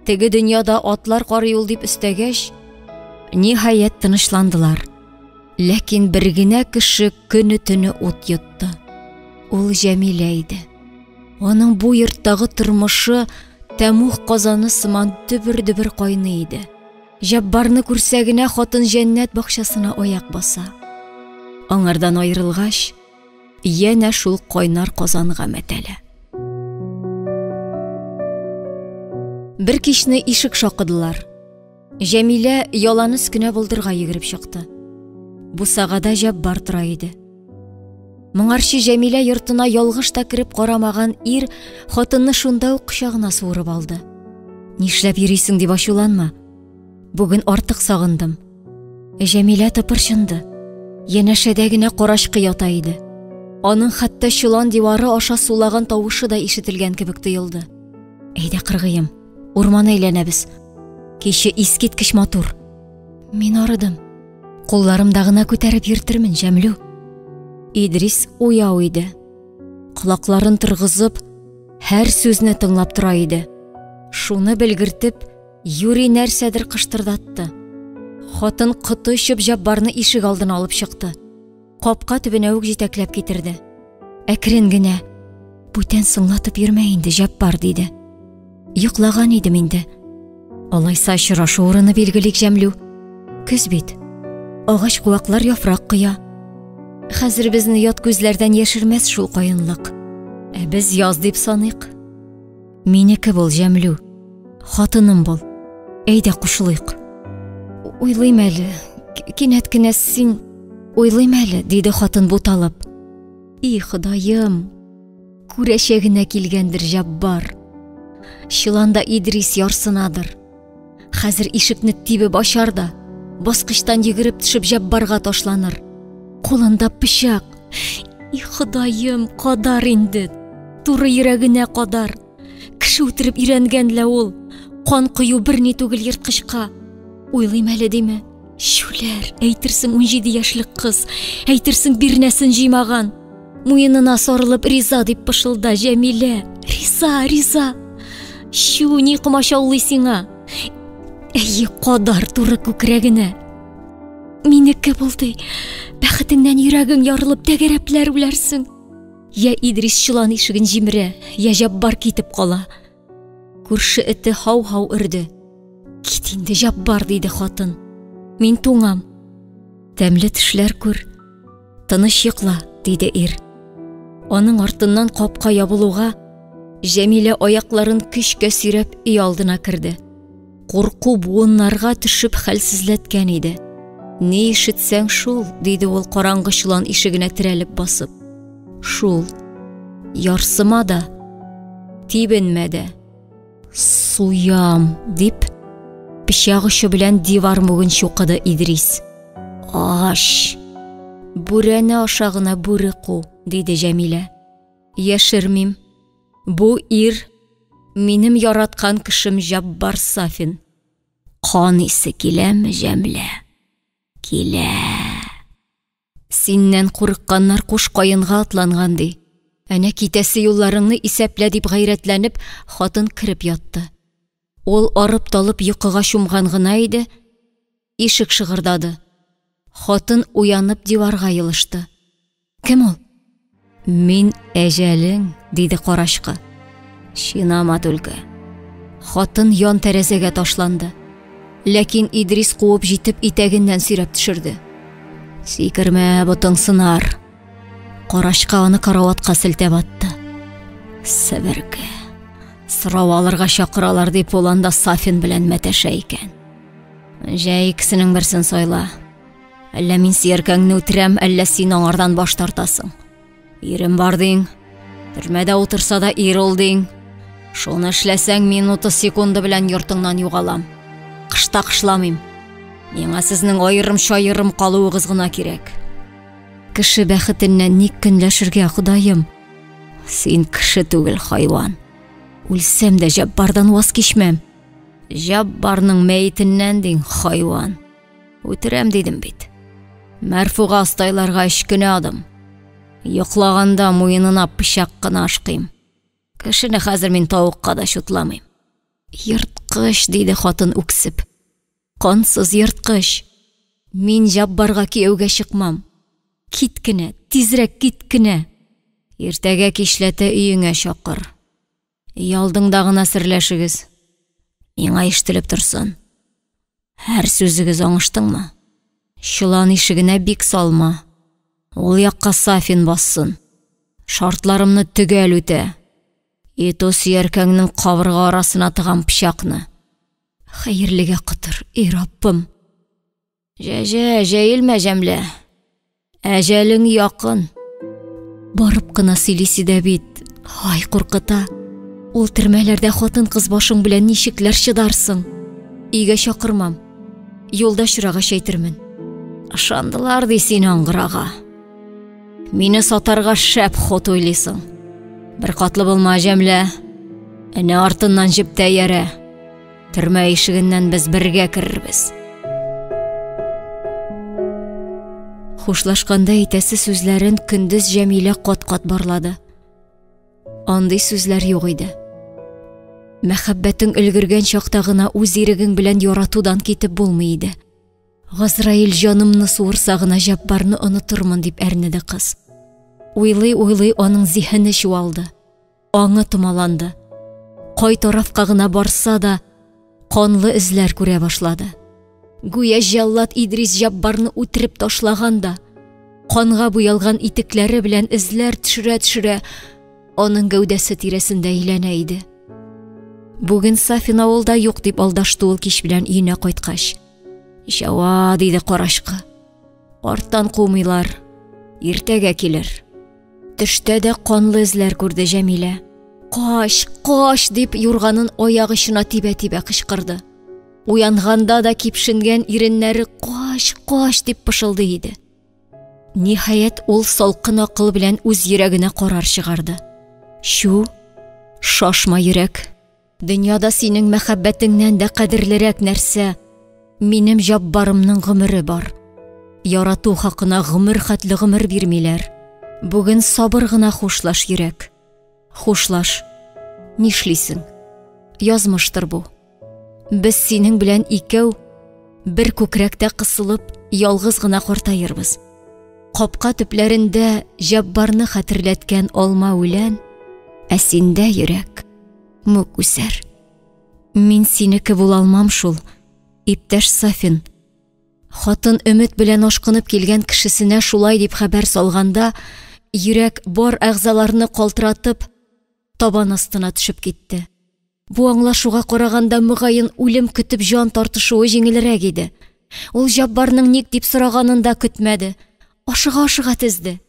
теге дөньяда атлар карый ул дип өстәгәч, ниһаять тынычландылар. Ләкин бер генә кеше көне-төне ут йотты. Ул Җәмилә иде. Аның бу йорттагы тормышы тәмуг казаны сыман дөбер-дөбер кайный иде. Җаббарны күрсә генә хатын җәннәт бакчасына аяк баса. Аңардан аерылгач, янә шул кайнар казанга мәтәлә. Бер кичне ишек шакыдылар. Җәмилә яланөс кенә болдырга йөгереп чыкты. Бусагада Җаббар тора иде. Моңарчы Җәмилә йортына ялгыш та кереп карамаган ир хатынны шунда ук кочагына суырып алды. Нишләп йөрисең дип ачуланма. Бүген артык сагындым. Җәмилә тыпырчынды. Янәшәдә генә карачкы ята иде. Аның хәтта чолан дивары аша сулаган тавышы да ишетелгән кебек тоелды. Әйдә, кыргыем, урман әйләнәбез. Киче искиткеч матур. Мин арыдым. Кулларымда гына күтәреп йөртермен, Җәмлү. Идрис уяу иде. Колакларын торгызып, һәр сүзне тыңлап тора иде. Шуны белгертеп, Юри нәрсәдер кыштырдатты. Хатын коты очып Җаббарны ишек алдына алып чыкты. Капка төбенә үк җитәкләп китерде. Әкрен генә, бүтән соңлатып йөрмә инде, Җаббар, диде. Йоклаган идем инде. Алайса очрашу урыны билгелик, Җәмлү. Көз бит. Агач куаклар яфрак коя. Хәзер безне ят күзләрдән яшермәс шул каенлык. Ә без яз дип саныйк. Минеке бул, Җәмлү. Хатыным бул. Әйдә кушылыйк. Уйлыйм әле. Кинәт кенә син уйлыйм әле, диде хатын буталып. И Ходаем, күрәчәгенә килгәндер Җаббар. Чоланда Идрис ярсынадыр. Хәзер ишекне тибеп ачар да, баскычтан йөгереп төшеп Җаббарга ташланыр. Кулында пычак. И Ходаем, кадар инде. Туры йөрәгенә кадар. Кеше үтереп өйрәнгән лә ул. Кан кою берни түгел ерткычка. Уйлыйм әле диме? Чүләр, әйтерсең 17 яшьлек кыз, әйтерсең бирнәсен җыймаган. Муенына сарылып риза дип пышылда Җәмилә. Риза, риза. Чү, ни комачаулый сиңа? Әйе, кадар туры күкрәгенә. Минеке булды. Бәхетеңнән йөрәгең ярылып тәгәрәпләр үләрсең. Йә Идрис чолан ишеген җимерә, йә Җаббар китеп кала. Күрше эте һау-һау өрде. Кит инде, Җаббар, диде хатын. Мин туңам. Тәмле төшләр күр. Тыныч йокла, диде ир. Аның артыннан капка ябылуга, Җәмилә аякларын көчкә сөйрәп өй алдына керде. Курку буыннарга төшеп хәлсезләткән иде. Ни ишетсәң шул, диде ул караңгы чолан ишегенә терәлеп басып. Шул. Ярсыма да, тибенмә дә. Суям, дип, пычак очы белән дивар мүген чукыды Идрис. Аш! Бүрәнә аша гына бүре ку, диде Җәмилә. Яшермим. Бу ир минем яраткан кешем Җаббар Сафин. Кан исе киләме, Җәмлә? Килә. Синнән курыкканнар куш каенга атланган, ди. Әнә китәсе юлларыңны исәплә, дип гайрәтләнеп, хатын кереп ятты. Ул арып-талып йокыга чумган гына иде, ишек шыгырдады. Хатын уянып диварга елышты. Кем ул? Мин әҗәлең, диде карачкы. Чинама түлке. Хатын ян тәрәзәгә ташланды. Ләкин Идрис куып җитеп итәгеннән сөйрәп төшерде. Сикермә, ботың сынар. Карачка аны караватка селтәп атты. Себерке. Сорау алырга чакыралар дип ул анда Сафин белән мәтәшә икән. Җә икесенең берсен сайла. Әллә мин сөяркәңне үтерәм, әллә син аңардан баш тартасың. Ирем бар диң. Төрмәдә утырса да ир ул диң. Шуны эшләсәң, минуты секунды белән йортыңнан югалам. Кышта кышламыйм. Миңа сезнең аерым-чаерым калуыгыз гына кирәк. Кеше бәхетеннән ник көнләшергә, Ходаем? Син кеше түгел, хайван. Үлсәм дә Җаббардан ваз кичмәм. Җаббарның мәетеннән диң, хайван. Үтерәм дидем бит. Мәрфуга остайларга өч кенә адым. Йоклаганда муенына пычак кына ышкыйм. Кешене хәзер мин тавыкка да чутламыйм. Ерткыч, диде хатын үксеп. Кансыз ерткыч. Мин Җаббарга кияүгә чыкмам. Кит кенә, тизрәк кит кенә. Иртәгә кичләтә өеңә чакыр. Өйалдыңда гына серләшегез. Миңа ишетелеп торсын. Һәр сүзегез аңыштыңмы? Чолан ишегенә бик салма. Ул якка Сафин бассын. Шартларымны төгәл үтә. Иту сөяркәңнең кабырга арасына тыгам пычакны. Хәерлегә котыр, и Раббым. Җә-җә, җәелмә, Җәмлә. Әҗәлең якын. Барып кына сөйлисе дә бит. Ай, куркыта. Ул төрмәләрдә хатын-кыз башың белән ничекләр чыдарсың? Өйгә чакырмам. Юлда очрагач әйтермен. Ышандылар ди син аңгырага. Мине сатарга шәп ход уйлыйсың. Бер катлы булма, Җәмлә. Энә артыннан җеп тә иярә. Төрмә ишегеннән без бергә керербез. Хушлашканда әйтәсе сүзләрен көндез Җәмилә кат-кат барлады. Андый сүзләр юк иде. Мәхәббәтең өлгергән чакта гына үз ирегең белән яратудан китеп булмый иде. Газраил җанымны суырса гына Җаббарны онытырмын дип әрнеде кыз. Уйлый-уйлый аның зиһене чуалды. Аңы томаланды. Кай тарафка гына барса да, канлы эзләр күрә башлады. Гүя җәллад Идрис Җаббарны үтереп ташлаган да, канга буялган итекләре белән эзләр төшерә-төшерә, аның гәүдәсе тирәсендә әйләнә иде. Бүген Сафин авылда юк дип алдашты ул кич белән өенә кайткач. Җава, диде карачкы. Арттан кумыйлар. Иртәгә килер. Төштә дә канлы эзләр күрде Җәмилә. Кач, кач дип юрганын аяк очына тибә-тибә кычкырды. Уянганда да кипшенгән иреннәре кач, кач дип пышылдый иде. Ниһаять, ул салкын акыл белән үз йөрәгенә карар чыгарды. Чү, шашма йөрәк. Дөньяда синең мәхәббәтеңнән дә кадерлерәк нәрсә минем Җаббарымның гомере бар. Ярату хакына гомер хәтле гомер бирмиләр. Бүген сабыр гына хушлаш, йөрәк. Хушлаш. Нишлисең? Язмыштыр бу. Без синең белән икәү бер күкрәктә кысылып, ялгыз гына картаербыз. Капка төпләрендә Җаббарны хәтерләткән алма үлән, ә синдә йөрәк мүк үсәр. Мин синеке була алмам шул, иптәш Сафин. Хатын өмет белән ашкынып килгән кешесенә шулай дип хәбәр салганда, йөрәк бар әгъзаларны калтыратып, табан астына төшеп китте. Бу аңлашуга караганда, мөгаен, үлем көтеп җан тартышуы җиңелрәк иде. Ул Җаббарның ник дип сораганын да көтмәде. Ашыга-ашыга тезде.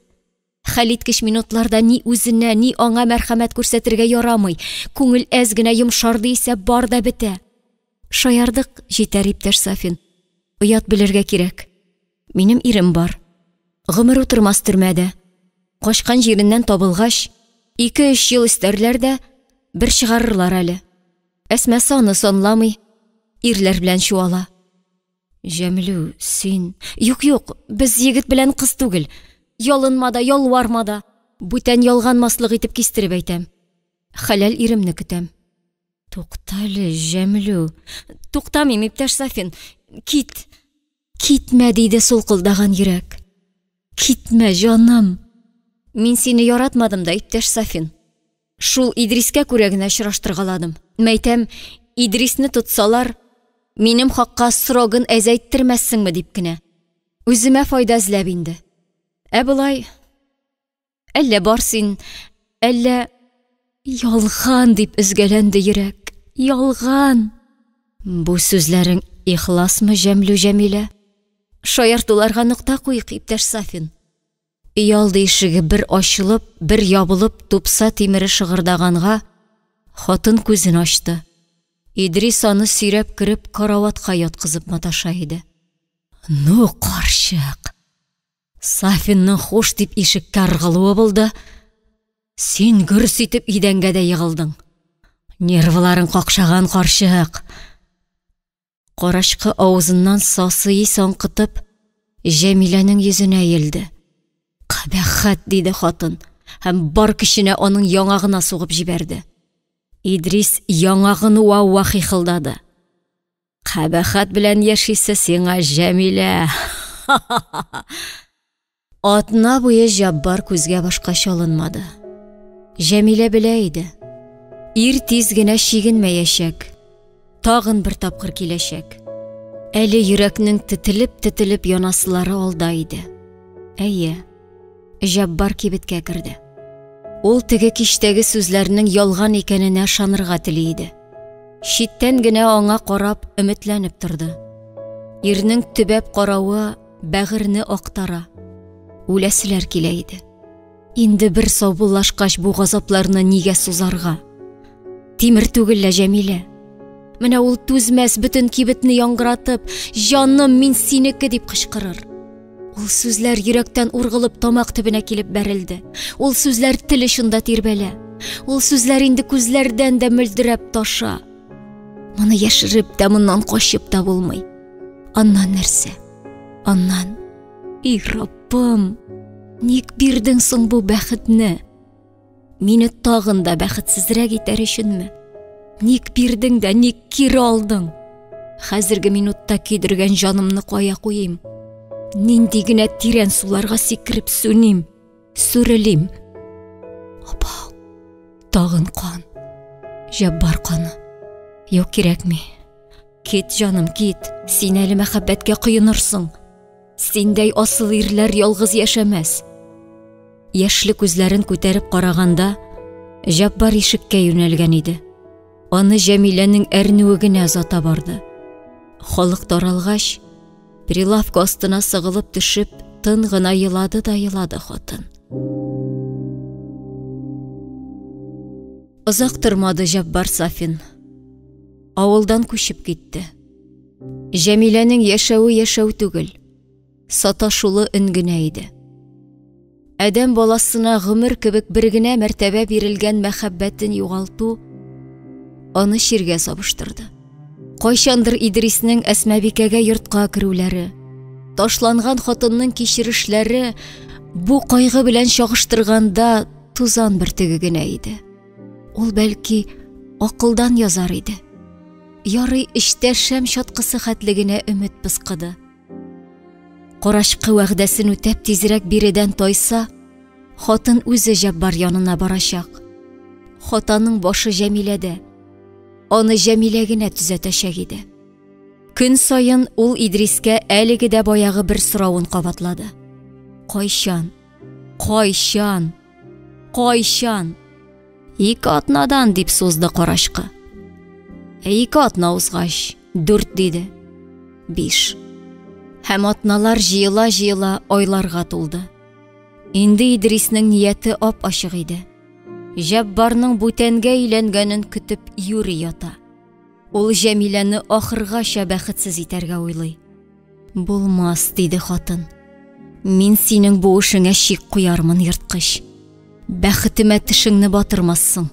Хәлиткеч минутларда ни үзенә, ни аңа мәрхәмәт күрсәтергә ярамый. Күңел әз генә йомшарды исә, бар да бетә. Шаярдык, җитәр, иптәш Сафин. Оят белергә кирәк. Минем ирем бар. Гомер утырмас төрмәдә. Качкан җиреннән табылгач, ике-өч ел өстәрләр дә, бер чыгарырлар әле. Әсмәсе аны санламый, ирләр белән чуала. Җәмлү, син... Юк-юк, без егет белән кыз түгел. Ялынма да, ялварма да. Бүтән ялганмаслык итеп кистереп әйтәм. Хәләл иремне көтәм. Туктале, Җәмлү. Туктамыйм, иптәш Сафин. Кит. Китмә, диде сулкылдаган йөрәк. Китмә, җаным. Мин сине яратмадым да, иптәш Сафин. Шул Идрискә күрә генә очраштыргаладым. Мәйтәм, Идрисне тотсалар, минем хакка срогын әзәйттермәссеңме дип кенә. Үземә файда эзләп инде. Ә болай Әллә бар син, әллә... Ялган, дип өзгәләнде йөрәк. Ялган! Бу сүзләрең ихласмы, Җәмлү Җәмилә? Шаяртуларга нокта куйыйк, иптәш Сафин. Өйалды ишеге бер ачылып, бер ябылып, тупса тимере шыгырдаганга, хатын күзен ачты. Идрис аны сөйрәп кереп, караватка яткызып маташа иде. Ну, карчык! Сафинның хуш дип ишеккә ыргылуы булды. Син гөрс итеп идәнгә дә егылдың. Нервыларың какшаган, карчык. Карачкы авызыннан сасы ис аңкытып, Җәмиләнең йөзенә иелде. Кабахәт, диде хатын һәм бар көченә аның яңагына сугып җибәрде. Идрис яңагын уа-уа хихылдады. Кабахәт белән яшисе сиңа, Җәмилә. Атна буе Җаббар күзгә башка чалынмады. Җәмилә белә иде. Ир тиз генә чигенмәячәк. Тагын бер тапкыр киләчәк. Әле йөрәкнең тетелеп-тетелеп янасылары алда иде. Әйе, Җаббар кибеткә керде. Ул теге кичтәге сүзләрнең ялган икәненә ышанырга тели иде. Читтән генә аңа карап, өметләнеп торды. Ирнең төбәп каравы бәгырьне актара. Үләселәр килә иде. Инде бер саубуллашкач бу газапларны нигә сузарга? Тимер түгел лә Җәмилә. Менә ул түзмәс, бөтен кибетне яңгыратып, "Җаным, мин синеке" дип кычкырыр. Ул сүзләр йөрәктән ургылып тамак төбенә килеп бәрелде. Ул сүзләр тел очында тирбәлә. Ул сүзләр инде күзләрдән дә мөлдерәп таша. Моны яшереп тә, моннан качып та булмый. Аннан нәрсә? Аннан, И Раббым, ник бирдең соң бу бәхетне? Мине тагын да бәхетсезрәк итәр өченме? Ник бирдең дә, ник кире алдың? Хәзерге минутта көйдергән җанымны кая куйыйм? Нинди генә тирән суларга сикереп сүним, сүрелим? Апа, тагын кан. Җаббар каны. Юк, кирәкми. Кит, җаным, кит. Син әле мәхәббәткә коенырсың. Синдәй асыл ирләр ялгыз яшәмәс. Яшьле күзләрен күтәреп караганда, Җаббар ишеккә юнәлгән иде. Аны Җәмиләнең әрнүе генә озата барды. Халык таралгач, прилавка астына сыгылып төшеп, тын гына елады да елады хатын. Озак тормады Җаббар Сафин. Авылдан күчеп китте. Җәмиләнең яшәве яшәү түгел, саташулы өн генә иде. Адәм баласына гомер кебек бер генә мәртәбә бирелгән мәхәббәтен югалту аны чиргә сабыштырды. Кайчандыр Идриснең Әсмәбикәгә йортка керүләре, ташланган хатынның кичерешләре бу кайгы белән чагыштырганда тузан бөртеге генә иде. Ул бәлки акылдан язар иде. Ярый эчтә шәм чаткысы хәтле генә өмет пыскыды. Карачкы вәгъдәсен үтәп тизрәк биредән тайса, хатын үзе Җәббар янына барачак. Хатаның башы Җәмиләдә. Аны Җәмилә генә төзәтәчәк иде. Көн саен ул Идрискә әлеге дә баягы бер соравын кабатлады. Кайчан? Кайчан? Кайчан? Ике атнадан, дип сузды карачкы. Ике атна узгач, дүрт диде. Биш. Һәм атналар җыела-җыела айларга тулды. Инде Идриснең нияте ап-ачык иде. Җәббарның бүтәнгә өйләнгәнен көтеп юри ята. Ул Җәмиләне ахыргача бәхетсез итәргә уйлый. Булмас, диде хатын. Мин синең бу эшеңә чик куярмын, ерткыч. Бәхетемә тешеңне батырмассың.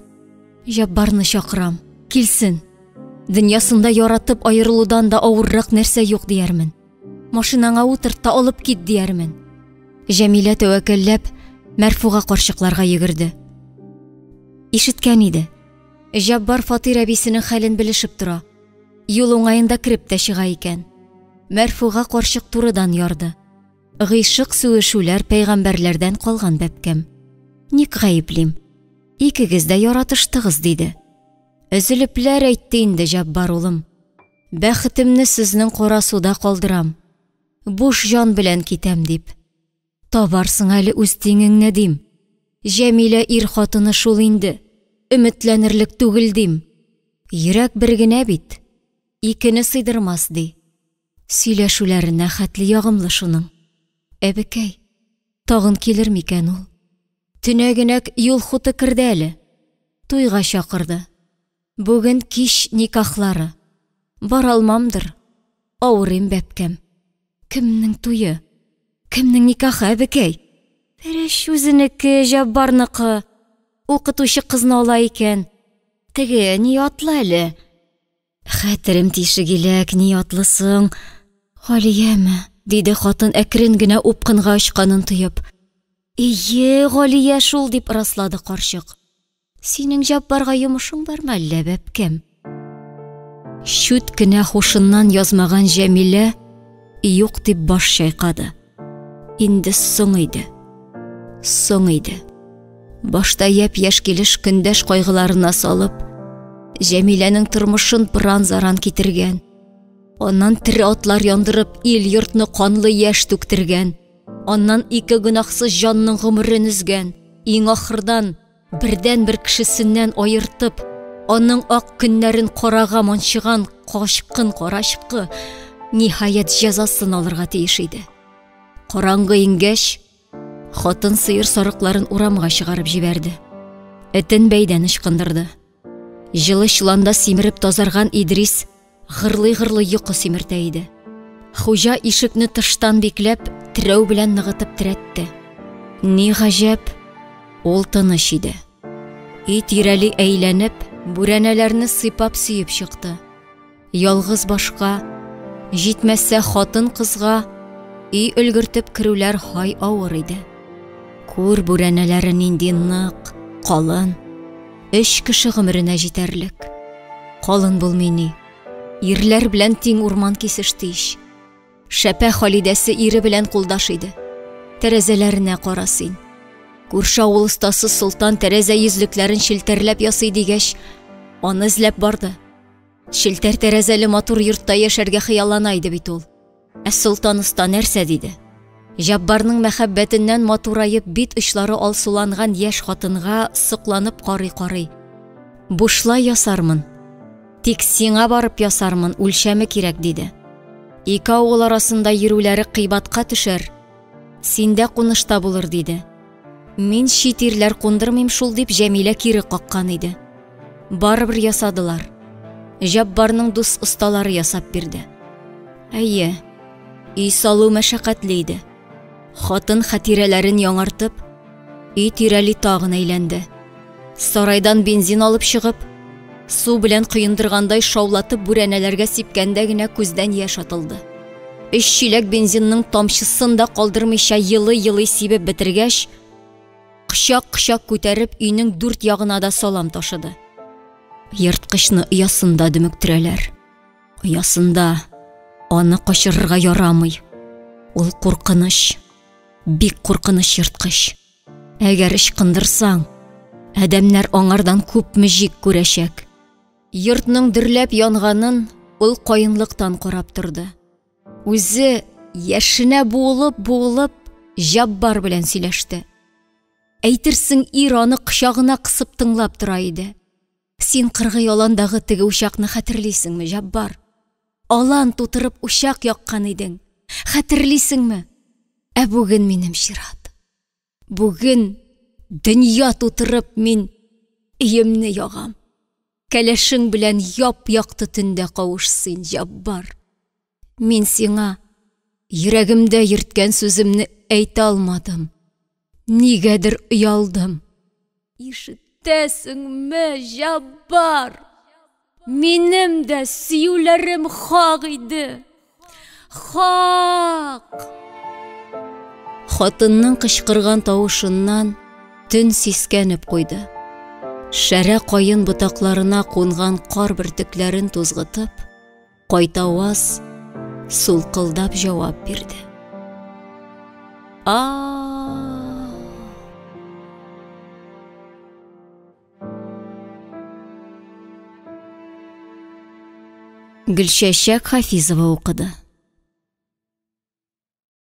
Җаббарны чакырам. Килсен. Дөньясында яратып аерылудан да авыррак нәрсә юк диярмен. Машинаңа утырт та алып кит диярмен. Җәмилә тәвәккәлләп Мәрфуга карчыкларга йөгерде. Ишеткән иде. Җаббар фатир әбисенең хәлен белешеп тора. Юл уңаенда кереп тә чыга икән. Мәрфуга карчык турыдан ярды. Гыйшык сүешүләр пәйгамбәрләрдән калган бәбкәм. Ник гаеплим? Икегез дә яратыштыгыз, диде. Өзелепләр әйтте инде Җаббар улым. Бәхетемне сезнең кара суда калдырам. Буш җан белән китәм дип. Табарсың әле үз тиңеңне, дим. Җәмилә ир хатыны шул инде. Өметләнерлек түгел, дим. Йөрәк бер генә бит. Икене сыйдырмас, ди. Сөйләшүләренә хәтле ягымлы шуның. Әбекәй, тагын килер микән ул? Төнәгенәк юл хуты керде әле. Туйга чакырды. Бүген кич никахлары. Бара алмамдыр. Авырыйм, бәбкәм. Кемнең туе? Кемнең никахы, әбекәй? Пәрәш үзенеке, Җаббарныкы. Укытучы кызны ала икән. Теге, ни атлы әле? Хәтерем тишек иләк, ни атлысың? Галияме? Диде хатын әкрен генә упкынга очканын тоеп. Ие, Галия шул, дип раслады карчык. Синең Җаббарга йомышың бармы әллә, бәбкәм? Чүт кенә һушыннан язмаган Җәмилә юк дип баш чайкады. Инде соң иде. Соң иде. Башта япь-яшь килеш көндәш кайгыларына салып, Җәмиләнең тормышын пыран-заран китергән. Аннан тере атлар яндырып, ил-йортны канлы яшь түктергән. Аннан ике гөнаһсыз җанның гомерен өзгән. Иң ахырдан бердәнбер кешесеннән аертып, аның ак көннәрен карага манчыган качкын карачкы, ниһаять, җәзасын алырга тиеш иде. Караңгы иңгәч, хатын сыер сарыкларын урамга чыгарып җибәрде. Этен бәйдән ычкындырды. Җылы чоланда симереп тазарган Идрис гырлый-гырлый йокы симертә иде. Хуҗа ишекне тыштан бикләп, терәү белән ныгытып терәтте. Ни гаҗәп, ул тыныч иде. Өй тирәли әйләнеп, бүрәнәләрне сыйпап-сөеп чыкты. Ялгыз башка, җитмәсә хатын-кызга өй өлгертеп керүләр һай авыр иде. Күр бүрәнәләре нинди нык, калын. Өч кеше гомеренә җитәрлек. Калын булмый ни. Ирләр белән тиң урман кисеште ич. Шәпә Халидәсе ире белән кулдаш иде. Тәрәзәләренә кара син. Күрше авыл остасы Солтан тәрәзә йөзлекләрен челтәрләп ясый дигәч, аны эзләп барды. Челтәр тәрәзәле матур йортта яшәргә хыяллана иде бит ул. Ә Солтан оста нәрсә диде? Җаббарның мәхәббәтеннән матураеп бит очлары алсуланган яшь хатынга сокланып карый-карый. Бушлай ясармын. Тик сиңа барып ясармын, үлчәме кирәк, диде. Ике авыл арасында йөрүләре кыйбатка төшәр. Синдә кунышта булыр, диде. Мин чит ирләр кундырмыйм шул, дип Җәмилә кире каккан иде. Барыбер ясадылар. Җаббарның дус осталары ясап бирде. Әйе, өй салу мәшәкатьле иде. Хатын хатирәләрен яңартып, өй тирәли тагын әйләнде. Сарайдан бензин алып чыгып, су белән коендыргандай шаулатып бүрәнәләргә сипкәндә генә күздән яшь атылды. Өч чиләк бензинның тамчысын да калдырмыйча елый-елый сибеп бетергәч, кочак-кочак күтәреп өйнең дүрт ягына да салам ташыды. Ерткычны оясында дөмектерәләр. Оясында аны качырырга ярамый. Ул куркыныч, бик куркыныч ерткыч. Әгәр ычкындырсаң, адәмнәр аңардан күпме җик күрәчәк. Йортның дөрләп янганын ул каенлыктан карап торды. Үзе яшенә буылып-буылып Җаббар белән сөйләште. Әйтерсең, ир аны кочагына кысып тыңлап тора иде. Син кыргый аландагы теге учакны хәтерлисеңме, Җаббар? Алан тутырып учак яккан идең. Хәтерлисеңме? Ә бүген минем чират. Бүген дөнья тутырып мин өемне ягам. Кәләшең белән яп-якты төндә кавыш син, Җаббар. Мин сиңа йөрәгемдә йөрткән сүземне әйтә алмадым. Нигәдер оялдым. Ишетәсеңме, Җаббар? Минем дә сөюләрем хак иде. Хак! Хатынның кычкырган тавышыннан төн сискәнеп куйды. Шәрә каен ботакларына кунган кар бөртекләрен тузгытып, кайтаваз сулкылдап җавап бирде. А! Гөлчәчәк Хафизова укыды.